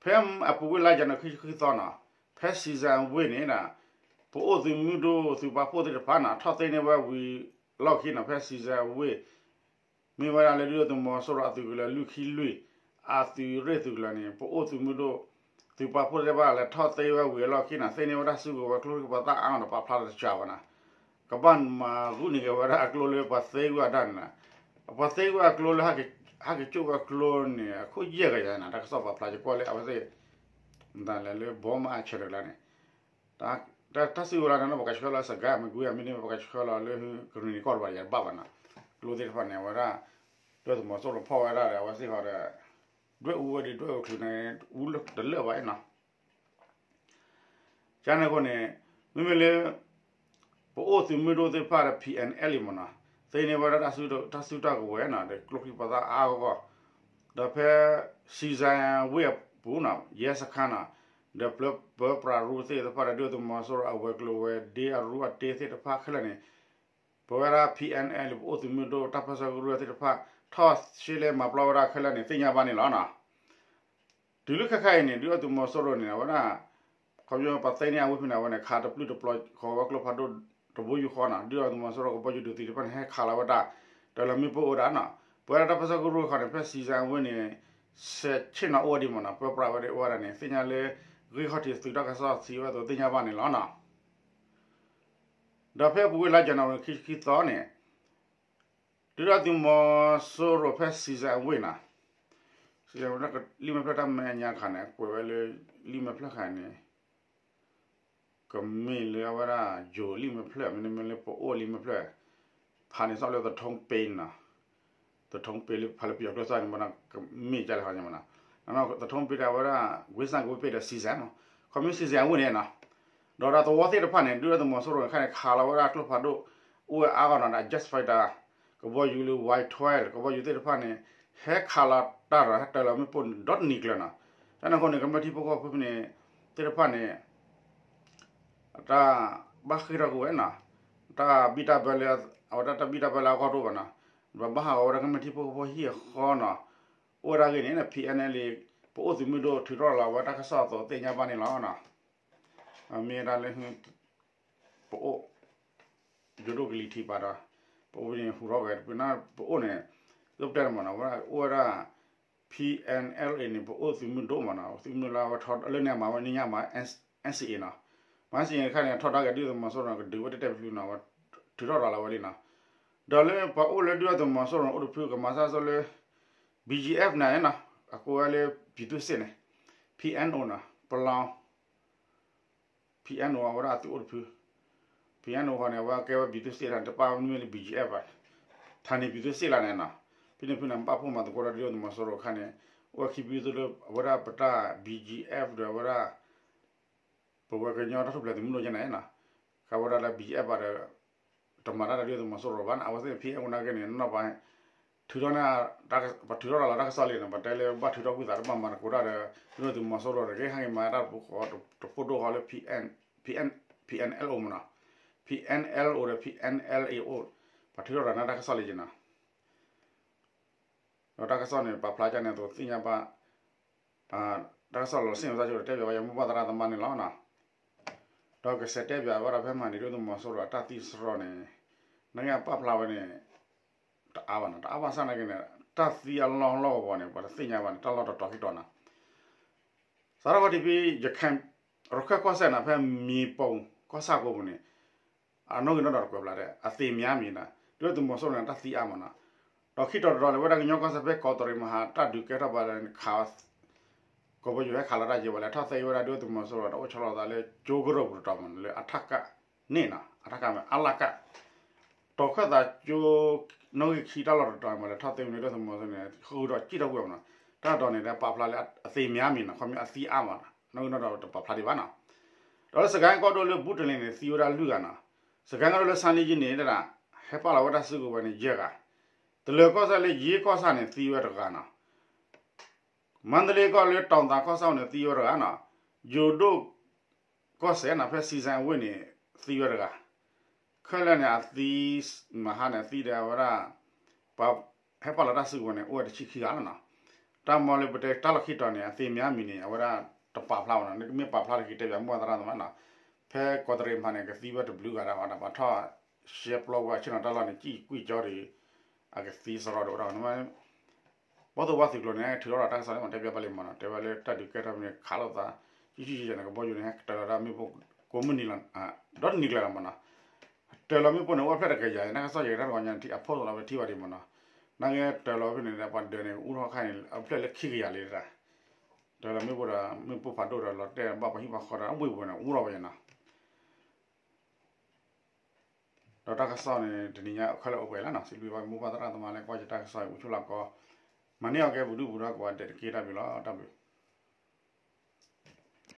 ဖဲအပူၤကွံာ်လါယနူၤခံဆံဃုသီနီၤ, ဖဲ စံၣ်စဲၣ် အဝ့ၢ်န့ၣ် ပအိၣ်သုးမုၢ်ဒိၣ်သုးပာ်ဖှိၣ်သ့ၣ်တဖၣ်နီၤ ထီၣ်သ့န့ၢ်ဝဲဝံၤလီၢ်ခံနီၤ ဖဲ စံၣ်စဲၣ် အဝ့ၢ် မ့ၢ်ဝဲဒၣ်လၢဒုၣ်ဒါသုးမီၤစိရိၤအသုးကလၢၤလွံၢ်ခံလွံၢ် အသုးရ့ၣ်သုးကလၢၤန့ၣ် ပအိၣ်သုးမုၢ်ဒိၣ် သုးပာ်ဖှိၣ်သ့ၣ်တဖၣ်လဲၤထီၣ်သ့ဝဲဝံၤအလီၢ်ခံနီၤ သ့န့ၢ်ဝဲဒၣ်စုကဝဲၤကျိချံမျိာ်သၣ်အါအါနီၤ ပာ်ဖျါတစှၤဘၣ်နီၤ, ကဘၣ်မၤဂုာ်န့ၢ်က့ၤဝဲဒၣ်အကျိလၢပှၤသ့ဝဲအတၢ်န့ၣ်နီၤ, ပှၤသ့ဝဲအကျိလၢ ဟးက့ၤကၠိၣ်ဝဲအကျိန့ၣ် အခိၣ်ယဲၢ်ကယၤနီၤ တၢ်ကစီၣ်ပာ်ဖျါယကွၢ်လၢအဝဲသ့ၣ် မတၤလဲၣ်လၢဘီမးအဆၢတကျါန့ၣ် တၢ်စုကဝဲၤလၢန့ၣ် ပှၤကဆှၢလီၤ စကဲမကွ့အမ့ၢ်န့ၣ် ပှၤကဆှၢလီၤလၢကရံၣ်နံၤကီၢ်တဘၣ်ဒီး ယတဘၣ်ဘၣ်နီၤ, ကျိသ့ၣ်တဖၣ်န့ၣ် အဝဲဒၣ် ဒုၣ်ဒါသုးမီၤစိရိၤဖီၣ်ဝဲဒၣ်ဒီး အဝဲသ့ၣ်ဃီဒီး ဒွဲၣ်အူဝဲဒီး ဒွဲၣ်အူချုးန့ၣ် အူတလၢာ်ဘၣ်နီၤ, ကန့ၣ်အဃိန့ၣ် မ့မ့ၢ်လၢ ပအိၣ်သုးမုၢ်ဒိၣ်သ့ၣ်တဖၣ်ဒီး ဖံးအဲၣ်လ့ မ့ၢ်နီၤ, သ့န့ၢ်ဝဲဒၣ်တၢ်စုတၢ်ကဝဲၤနီၤ ဒီးကျိချံမျိာ်သၣ်အါအါဂီၢ်ဂီၢ်, ဒီးဖဲ စံၣ်စဲၣ် ဝ့ၢ်အပူၤနီၤ ရဲစခန်းနီၤ, ဒီးပၢပြးရူသ့ၣ်တဖၣ်ဒီး ဒုၣ်ဒါသုးမီၤစိရိၤအဝဲၤကျိၤဝဲၤဒ့အရူအတ့သ့ၣ်တဖၣ်ခဲလၢာ်န့ၣ် ပဝဲဒၣ် ဖံးအဲၣ်လ့ ပအိၣ်သုးမုၢ်ဒိၣ် တၢ်ပၢဆှၢကရူၢ်သ့ၣ်တဖၣ် ထီၣ်ရှဲလဲမၤပျီဝဲဒၣ်ခဲလၢာ်န့ၣ် သ့ၣ်ညါဘၣ်န့ၣ်လီၤနီၤ. တုၤလၢခဲခါအံၤန့ၣ် ဒုၣ်ဒါသုးမီၤစိရိၤန့ၣ် အဝဲဒၣ် ခီပညီပှၤသ့န့ၢ်အဝ့ၢ်ဖဲန့ၣ် အဝဲန့ၣ် ခးတပျုၢ်တပျီၤဃီၤဝဲကျိဖးဒိၣ်တဘိယူၢ်ဃီနီၤ, ဒုၣ်ဒါသုးမီၤစိရိၤကဘီယူၤဒုးသံတဖၣ်န့ၣ် ဟဲခးလီၤဝဲဒၣ် တၢ်လၢမ့ၣ်ပိၢ်အိၣ်ဒၣ်နီၤ, ပဝဲဒၣ်တၢ်ပၢဆှၢကရူၢ်တခီန့ၣ် ဖဲစံၣ်စဲၣ်အဝ့ၢ်န့ၣ် စဲးဆ့ၣ်နီၤအိၣ်ဝဲဒံးမ့ၢ်နီၤ, ပၢပြးဝဲဒၣ်အိၣ်ဝဲဒၣ်န့ၣ် သ့ၣ်ညါလၢ ဂ့ၢ်ခီၣ်ထံးသုးတၢ်ကစီၣ်စံးဝဲအသိးသ့ၣ်ညါဘၣ်န့ၣ်လီၤနီၤ. ဒီးဖဲအပူၤကွံာ်လါယနူၤအါရံၤခံဆံခံသီန့ၣ် ဒုၣ်ဒါသုးမီၤစိရိၤဖဲစံၣ်စဲၣ်အဝ့ၢ်နီၤ, စံၣ်စဲၣ်အဝ့ၢ် လံာ်မဲာ်ဖျၢၣ်တၢ်မဲာ်ညါတခါန့ၣ် ကွဲးဝဲလၢ လံာ်မဲာ်ဖျၢၣ်တခါန့ၣ် ကမ့ၢ်လၢအဝဲဒၣ် ယိၤလံာ်မဲာ်ဖျၢၣ် မ့တမ့ၢ်လၢပအိၣ်လံာ်မဲာ်ဖျၢၣ် ဖးန့ၣ် စီၤလၢသထိပ့နီၤ, သထိပ့လၢဖးလၢပယီၤကျိာ်စၢ်န့ၣ်မ့ၢ်နီၤ ကမ့ၢ်ကလဲၣ်ဟီန့ၣ်မ့ၢ်နီၤ, သထိပ့ဒီးအဝဲဒၣ် ဝ့စၢ်ကဝ့ပ့ဒီးစံၣ်စဲၣ်မ့ၢ် ခီမ့ၢ်စံၣ်စဲၣ်အဝ့ၢ်န့ၣ်နီၤ, ဒီးဒီးသဝီသ့ၣ်တဖၣ်န့ၣ် ဒုၣ်ဒါသုးမီၤစိရိၤန့ၣ် ခါန့ၣ်ခးလီၤဝဲဒၣ်ကျိဖးဒိၣ် အိၣ်ဝဲအါဂီၢ်နီၤ ဒီး jet fighter ကဘီယူၤလၢ Y twelve ကဘီယူၤသ့ၣ်တဖၣ်န့ၣ် ဟဲခးလီၤတၢ်ဒီးဟဲတၢၤလီၤမ့ၣ်ပိၢ်န့ၣ် ဒီတနံၤကျၢၤနီၤ, ကန့ၣ်အဃိန့ၣ် ကမျၢၢ်ထံဖိကီၢ်ဖိဖဲန့ၣ် သ့ၣ်တဖၣ်န့ၣ် တၢ်ဘၣ်ဃ့ၢ်ထီၣ်ကွံာ်ဝဲနီၤ, တၢ်ဘံၣ်တၢ်ဘၢလၢ အဝဲဒၣ်တၢ်ဘံၣ်တၢ်ဘၢလၢအဂီၢ်တအိၣ်ဘၣ်နီၤ, ဒီးဘၣ်ဟးဂီၤဝဲဒၣ်ကမျၢၢ်ထံဖိကီၢ်ဖိဟံၣ်အဃီနီၤ, အိၣ်ဝဲဒၣ်ဂ့ၢ်န့ၣ် ဖံးအဲၣ်လ့ ပအိၣ်သုးမုၢ်ဒိၣ်ထုးထီၣ်လီၤဝဲတၢ်ကစီၣ်အသိးသ့ၣ်ညါဘၣ်န့ၣ်လီၤနီၤ, မ့ၢ်ဝဲဒၣ်လၢ ပအိၣ် ယိၤဒိၣ်ကလံၤထံးပာ်ဒီး ပအိၣ်ဖဲန့ၣ်ဟူးထီၣ်ဝဲ ပအိၣ်န့ၣ် လၢပတဲန့ၣ်မ့ၢ်နီၤ ဝဲအိၣ်ဝဲဒၣ် ဖံးအဲၣ်လ့န့ၣ် ပအိၣ်သုးမုၢ်ဒိၣ်မ့ၢ်နီၤ သုးမုၢ်ဒိၣ်လၢအဝဲထီၣ်လၢန့ၣ်အမၤဝဲန့ၣ်ညါမၤ NCA နီၤ, မၤ NCA တခါန့ၣ် ထီဒါက့ၤဒုၣ်ဒါသုးမီၤစိရိၤန့ၣ် ကဒုးဝဲတတဲာ်တဖျုနီၤ ဝဲထုးထီၣ်ရၤလီၤဝဲလံနီၤ, ဒီးလၢပှၤအိၣ်လၢဒုၣ်ဒါသုးမီၤစိရိၤန့ၣ် အိၣ်တဖုကမၤစၢ်ဆိလၢ BGF န့ၣ်နီၤ အကိးဝဲလၢ ပြည်သူ့စစ် န့ၣ် PNO နီၤ ပလီ PNO အဝဲဒၣ်အသုးအိၣ်တဖု, ဖံအဲၣ်အိၣ်ဃီန့ၣ် အဝဲကဲဝဲ ပြည်သူ့စစ် တပၣ်မ့ၢ်လၢ ဘီၣ်ကၠံၣ်အဲၣ်ဖ် ဘၣ်, ထါန့ၣ် ပြည်သူ့စစ် လၢန့ၣ်နီၤ, ဖဲန့ၣ်ဖဲန့ၣ် ပာ်ဖှိၣ်မၤသကိးဒီး ဒုၣ်ဒါသုးမီၤစိရိၤအခါန့ၣ် အိၣ်ဝဲခံဖုသုလၢ အဝဲဒၣ်ပတၢ် ဘီၣ်ကၠံၣ်အဲၣ်ဖ် ဒီးအဝဲဒၣ် ပဝဲကညီတၢ်ထူၣ်ဖျဲးသုးမုၢ်ဒိၣ်ကဲန့ၣ်နီၤ, ကဝဲဒၣ်လၢ ဘီၣ်ကၠံၣ်အဲၣ်ဖ် ဘၣ်ဒီး တမၤတၢ်ဒီးဒုၣ်ဒါသုးမီၤစိရိၤဘၣ်နီၤ, အဝဲသ့ၣ်ဖံအဲၣ်အိၣ်နာ်က့န့ၣ် နီၢ်ပၤ ထုးထီၣ်န့ၣ် ပထုးထီၣ်တၢ်လီၤတၢ်ကစီၣ်လံနီၤ, ပတဲလၢဘၣ်ထုးထီၣ်ကွံာ်သး တဘၣ်မၤသကိးတၢ်ဒီး ဒုၣ်ဒါသုးမီၤစိရိၤတဂ့ၤ, ဟဲက့ၤမၤတၢ်တဖိးဒိၣ်ဃီလၢ ဖံအဲၣ်, ဖံအဲၣ်အိၣ်မးနီၤ, ဖံအဲၣ်အိၣ်ဒီး ဖံအဲၣ်အ့ၣ်အိၣ်, ပှၤထုးထီၣ်တၢ်န့ၣ်တၢ်ကစီၣ်လံက့နီၤ ဒီးတၢ်ကစီၣ်န့ၣ် ပာ်ဖျါကန့ၣ်အသိးသ့ၣ်ညါဘၣ်, တၢ်ကစီၣ်လီၤစ့ၣ်နီၤ တၢ်ကတဲဘၣ်ဝဲယမိၢ်ပၢ်သရၣ်သမါန့ၣ်လီၤနီၤ, ဒီးကစဲးတဲဘၣ်ဝဲဒၣ်ဖဲမၤန့ၣ် ဒုၣ်ဒါသုးမီၤစိရိၤအတၢ်သံစရီန့ၣ်, နာ်က့ပာ်ဖျါဝဲန့ၣ် တအါဘၣ်နီၤ, တအါဘၣ်ဆၣ်နာ်က့န့ၣ် တၢ်သံအလီၢ်လီၢ်ကဝီၤန့ၣ် ပှၤတသ့ၣ်ညါဘၣ်န့ၣ် တၢ်လီၢ်တတီၤခံတီၤနီၤ စးထီၣ်ခီတံၢ်ဖဲ ရခၢၣ်ကီၢ်စဲၣ်န့ၣ် ဖဲမံၤပိၢ်ကီၢ်ဆၣ်ကိးပူၤန့ၣ်, အနီၣ်ဂံၢ်နီၣ်ဒွးတကွဲးဘျးဒဲး အသေများပြီနီၤ, ဒုၣ်ဒါသုးမီၤစိရိၤန့ၣ် တၢ်သံအါမးနီၤ, ဒီးခံတီၤတတီၤန့ၣ် ဝဲဒၣ်ကညီကီၢ်စဲၣ်ဖဲကီးတရံးမဟါ တၢ်ဒုးကဲထီၣ်ဘၣ်ဒီးခး ကီၢ်ပယီၤဟဲခးလီၤတၢ်ယံၤဝဲလဲၤထီၣ်သ့ဝဲဒၣ် ဒုၣ်ဒါသုးမီၤစိရိၤဒီးအိၣ်ဆီလီၤသးလၢကၠိကရၢၢ်ပူၤတတီၤမး လၢအထက န့ၣ်နီၤ, အထကမ့ၢ်အလက တီၤခၢၣ်သးကၠိ နီၣ်ဂံၢ်ခံတၢ်လီၢ်တတီၤမး လဲၤထီၣ်သ့ဝဲန့ၣ် ဒုၣ်ဒါသုးမီၤစိရိၤန့ၣ် ဃုာ်ဒီးစံၣ်ထီၣ်ကွံာ်မးနီၤ, တၢ်တီၤန့ၣ် ပာ်ဖျါလၢအသေများပြီနီၤ, ခီမ့ၢ်အသံအါမး နီၣ်ဂံၢ်နီၣ်ဒွးတပာ်ဖျါဒံးဘၣ်နီၤ, ဒီးလၢစကဲကီၢ်ဒိၣ်လၢဘူးတလ့ၤန့ၣ် သံဝဲဒၣ်လွံၢ်ဂၤနီၤ, စကဲကီၢ်ဒိၣ်လၢဆါလံကၠံန့ၣ် ဟဲပာ်လီၤဝဲဒၣ်စုကဝဲၤန့ၣ် ယဲၢ်ဂၤ, တလၢၤကီၢ်ဆၣ်လၢယ့ကီၢ်ဆၣ်န့ၣ် သံဝဲတဂၤနီၤ မါတလ့ကီၢ်လၢတီၤသးကီၢ်ဆၣ်န့ၣ် သံဝဲတဂၤနီၤ, ယိၤဒိၣ်ကီၢ်စဲၣ်နီၤ ဖဲစံစဲအဝ့ၢ်န့ၣ် သံဝဲတဂၤ, ခဲလၢာ်န့ၣ် အသံ မဟါန့ၣ် အသံဒီးအဝဲဒၣ် ပှၤဟဲပာ်လီၤတၢ်စုကဝဲၤန့ၣ် အိၣ်ဝဲတဆံခံဂၤလီၤနီၤ, တၢ်မၤလၢပတဲတၢ်လီၢ်ခံတီၤန့ၣ် အသေများပြီန့ၣ် အဝဲဒၣ်တပာ်ဖျါဘၣ်နီၤ, နကမ့ၢ်ပာ်ဖျါတဂ့ၤ တဲဘၣ်မိၢ်သရၣ်သမါနီၤ, ဖဲကီးတရံးမဟါန့ၣ် ကသံဝဲတဘျုးဂၤဒၣ်ဝဲဒၣ် ပှၤထီၣ်ရှဲပျီဝဲဆ့ၣ်နီၤတၢ်လီၢ်န့ၣ် စံၣ်ကွံာ်ကၠီဒီး အကသံစရီဒီးအိၣ်ထီၣ် ဘီၣ်သိၣ်ဝါသုးကျိၤန့ၣ် ထုးထီၣ်ဒီးတၢ်ကစီၣ်န့ၣ် မ့ၢ်တဲဘၣ်ပလံမးနီၤ, တဲဝဲလၢတၢ်ဒုးကဲထီၣ်ဖဲန့ၣ် ခးလိာ်သး ကၠံကၠံကၠန့ၣ် ကဘီယူၤန့ၣ် ဟဲကတၢၢ်လီၤတၢ်မ့ၣ်ပိၢ် ကိးမုၢ်နံၤလီၤ, ဒီတနံၤကျၢၤလီၤမးနီၤ, တၢၢ်လီၤမ့ၣ်ပိၢ်န့ၣ် အိၣ်ဖျဲၣ်တကယၤအံၤ တၢ်ကစီၣ်ယဲၤတၢ်တဂီၤညါထံၣ် အ post လီၤဝဲထံၣ်ဘၣ်ဒံးမးနီၤ, နာ်က့တၢၢ်လီၤဖဲန့ၣ် ပှၤဒၢးန့ၣ် အူထီၣ်ခါန့ၣ် အဖျဲၣ်လၢခံကယၤလံတၢ်, တၢၢ်လီၤမ့ၣ်ပိၢ်ဒီး မ့ၣ်ပိၢ်ဖးဒိၣ်ဒီးလီၤတဲာ်ဘၣ်ပှၤဟံၣ်ပှၤဃီဒီး အဝ့ၢ်ပူၤန့ၣ် အူထီၣ်ဝဲနီၤ ဒီးတၢ်ကစီၣ်န့ၣ် တနံၤညါခဲလၢာ်အိၣ်ပှဲၤလီၤနီၤ, စံးဘျုးဘၣ်မိၢ်ပၢ်သရၣ်သမါလၢကွၢ်ယတၢ်ကစီၣ်အံၤ အိၣ်ဆူၣ်လီၤကီး, မၤန့ၢ်အီၤကဲပဒုၣ်ပဒီကိးဂၤဒဲးတက့ၢ် တၢ်ဘျုးလီၤ တၢ်ဘျုး